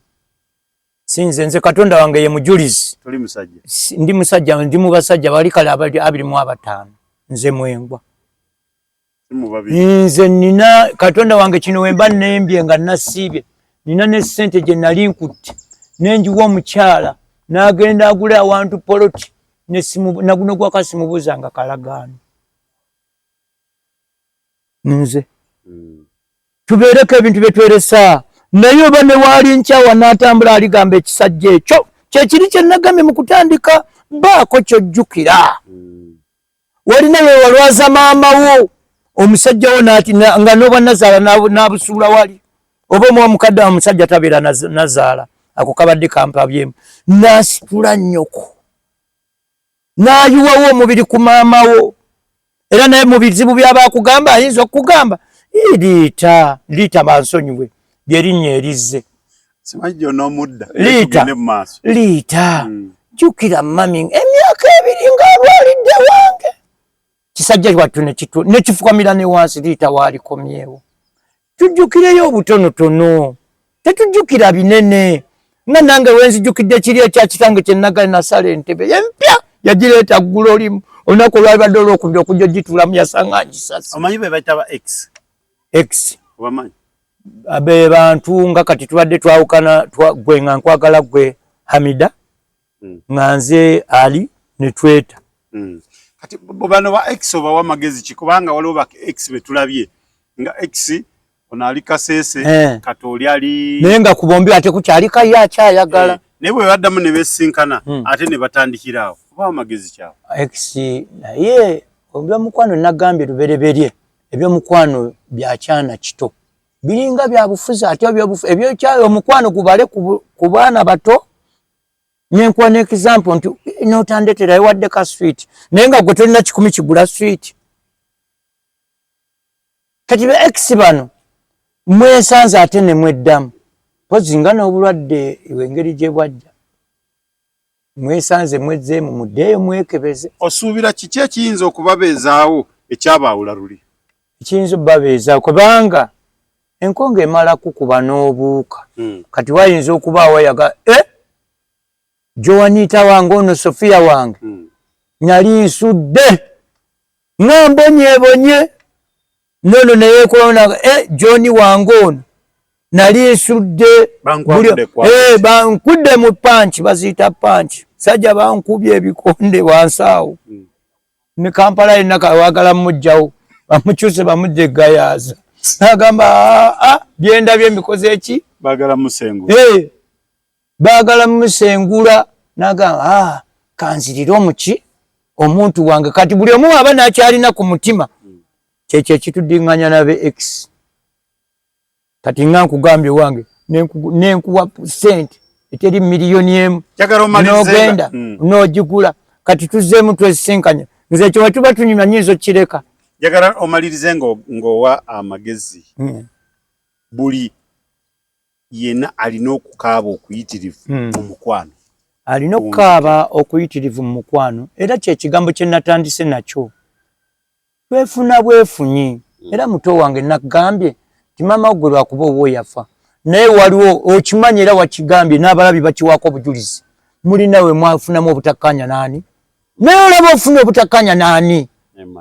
sinze, nze Katonda wange ye mujulizi. Toli musajja? Ndi musajja, ndi mu basajja bali kale abali 25, nze mwengwa. Nze nina Katonda wange, kino wemba nembye nga nasiibye, nina ne ssente gye nali nkutte nenjiwa omukyala n'agenda agula awantu poloti, naguno gwaka simubuuza nga kalagaano. Nze tubeereko ebintu byetweresa, naye oba ne waali nkyawa n'atambula aligamba ekisajja ekyo kyekiri kye nagambye mu kutandika, baako kyojjukira. Walina lwe walwaza maama wo, omusajja wo nga noba nazaala n'abusuula wali, oba omuwa mukadde wa musajja tabeera nazaala, ako kabadde kampabyemu, n'asitula nnyoko n'ayiwawo omubiri ku maama wo. Era naye mu bizibu byaba akugamba, ayinza okukugamba liita liita, bansonyiwe lyerinnya erizze. Liita liita, jjukira mami emyaka 2 ng'alwalidde wange, kisajja wattu nekifukamira ne wansi, liita waalikomyewo. Tujjukireyo obutonotono, tetujjukira binene. Nga nange wenzijukidde kiri ekya kitange kyenagali, nasala entebe empya, yagireeta ggulo limu, olunaku olwalibadde olwokubiri okujja ogituulamu yasanga ngisase. Omanyi be bayita ba ex? Ex. Obamanyi? Be bantu nga kati tubadde twawukana, gwe nga nkwagala gwe Hamida, nga nze Ali, ne tweta. Kati bano ba ex obawa amagezi ki? Kubanga waliwo ba ex betulabye nga ex ono ali Kasese, kati oli ali naye nga ku bombi ate kukyali kayo akyayagala. Naye bwe baddamu ne besinkana, ate ne batandikira awo, obawa amagezi kyawo? Ex, naye ebyomukwano nagambye lubereberye, ebyomukwano byakyana kito, biringa byabufuzi. Ate omukwano gubale ku baana bato. Nenkuwa ne example nti notandeterayo wadde ka sweet, naye nga gwe tolina 100 kigula sweet. Kati be ex bano mwesanze ate ne mweddamu, pozi nga n'obulwadde engeri gye bwajja, mwesanze mwezzeemu, muddeeyo mwekebeze. Osuubira kiki ekiyinza okubabeezaawo ekyabaawula luli? Ekiyinza okubabeezaawo, kubanga enkonge emala kukuba n'obuuka. Kati wayinza okubaawo yaga Joanita wange ono, Sofia wange, nali nsudde nga mbonyebonye, nono neyekolona John wange ono, nali nsudde, bankudde mu punch, baziyita punch, sajja bankubye ebikonde wansi awo. Ne Kampala yenna wagala mujjawo, bamukyuse bamujja egayaaza, nagamba byendabye mbikoze eki? Bagala musengula. Baagala musengula, nagamba kanzirire omuki omuntu wange. Kati buli omu aba nakyalina ku mutima, kyekyo ekituddinganya nabe ex. Kati nga nkugambye wange, Nenkuwa sente eteri 1,000,000 nogenda n'ogigula. Kati tuzzeemu twesisinkanye, nze ekyo wetuba tunyumya nyinza okukireka. Njagala omalirize ng'owa amagezi buli yenna alina okukaaba okuyitirivu mu mukwano. Alina okukaaba okuyitirivu mu mukwano, era kyekigambo kye natandise nakyo. Twefuna bwefunyi, era muto wange nakugambye nti maama gwe lwakuba oba oyafa, naye waliwo okimanyi era wakigambye n'abalabi bakiwaako obujulizi, mulina we mwafunamu obutakkaanya naani, naye olaba ofuna obutakkaanya naani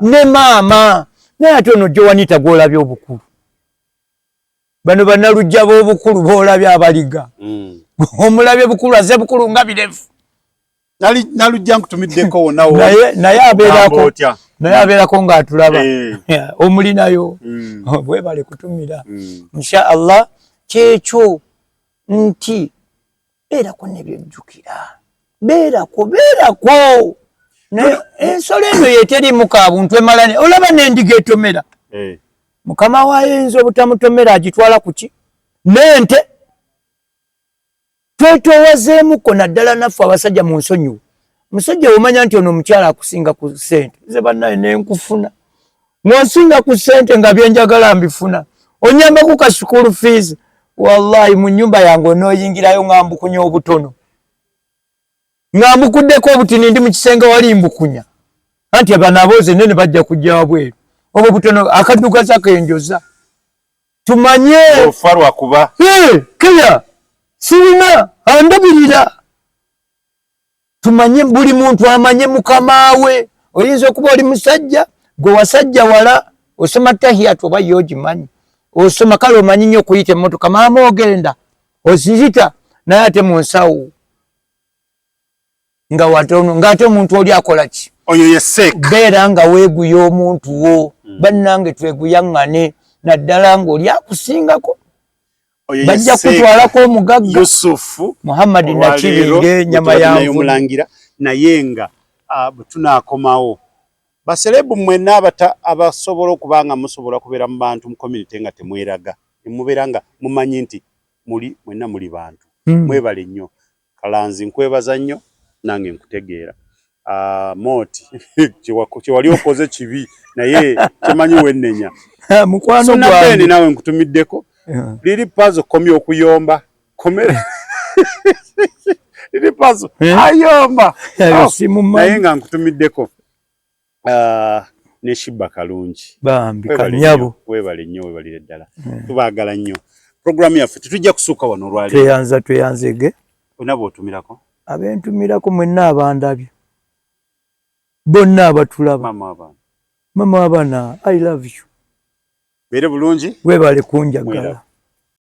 ne maama, naye ate ono Joanita gw'olabye obukulu, bano bannalujja b'obukulu b'olabye abaliga, omulabye bukulu aze bukulu nga birevu. Nalujja nkutumiddeko wonna naye abeerako, naye abeerako ng'atulaba omulinayo, bwebale kutumira. Insha Allah kyekyo nti beerako nebyojjukira, beerako beerako, naye ensolo eno yeterimu kabuntu emala, olaba n'endiga etomera, mukama waayo obutamutomera agitwala kuki n'ente. Twetoowazeemuko naddala naffe abasajja mu nsonyiwo. Musajja omanya nti ono omukyala akusinga ku ssente, nze bannaye nenkufuna ng'onsinga ku ssente nga byenjagala mbifuna, onyambako ka school fees, wallahi mu nnyumba yange onooyingirayo nga mbukunya obutono, nga mbukuddeko obutini, ndi mu kisenge wali mbukunya, anti bano aboozi ennene bajja kujja wabweru, obwo butono akaddugaza kenjoza. Tumanye ofa lwakuba keya sirina andabirira. Tumanye buli muntu amanye mukama we. Oyinza okuba oli musajja gwe wasajja wala osoma tahiyatu oba yogimanyi osoma, kale omanyi nnyo okuyita emmotoka, maama ogenda oziyita, naye ate mu nsawo nga watono, ng'ate omuntu oli akola ki? Oyo ye seek. Beera nga weeguya omuntu wo. Bannange tweguyaŋŋane, naddala ng'oli akusingako, bajja kutwalako omugagga Yusufu Muhammad Nakibinge nyama ya omulangira. Naye nga bwe tunaakomawo, baserebu mwenna abasobola okuba nga musobola kubeera mu bantu mu community nga temweraga, nemubeera nga mumanyi nti muli mwenna muli bantu, mwebale nnyo. Kalanzi nkwebaza nnyo, nange nkutegeera. Moti kyewali okoze kibi, naye kyemanyi wennenya. Mukwano gwange naawe nkutumiddeko. Liri pazo komya okuyomba, komere liri pazo ayomba, naye nga nkutumiddeko ne Shiba Kalungi. Bambi kanyabo, webale nnyo, webalire ddala, tubaagala nnyo. Programu yaffe tetujja kusuuka wano olwaleero. Tweyanza, tweyanzege. Olina bw'otumirako? Abentumirako mwenna abandabye bonna abatulaba, mama w'abaana, I love you. Beere bulungi. Webale kunjagala.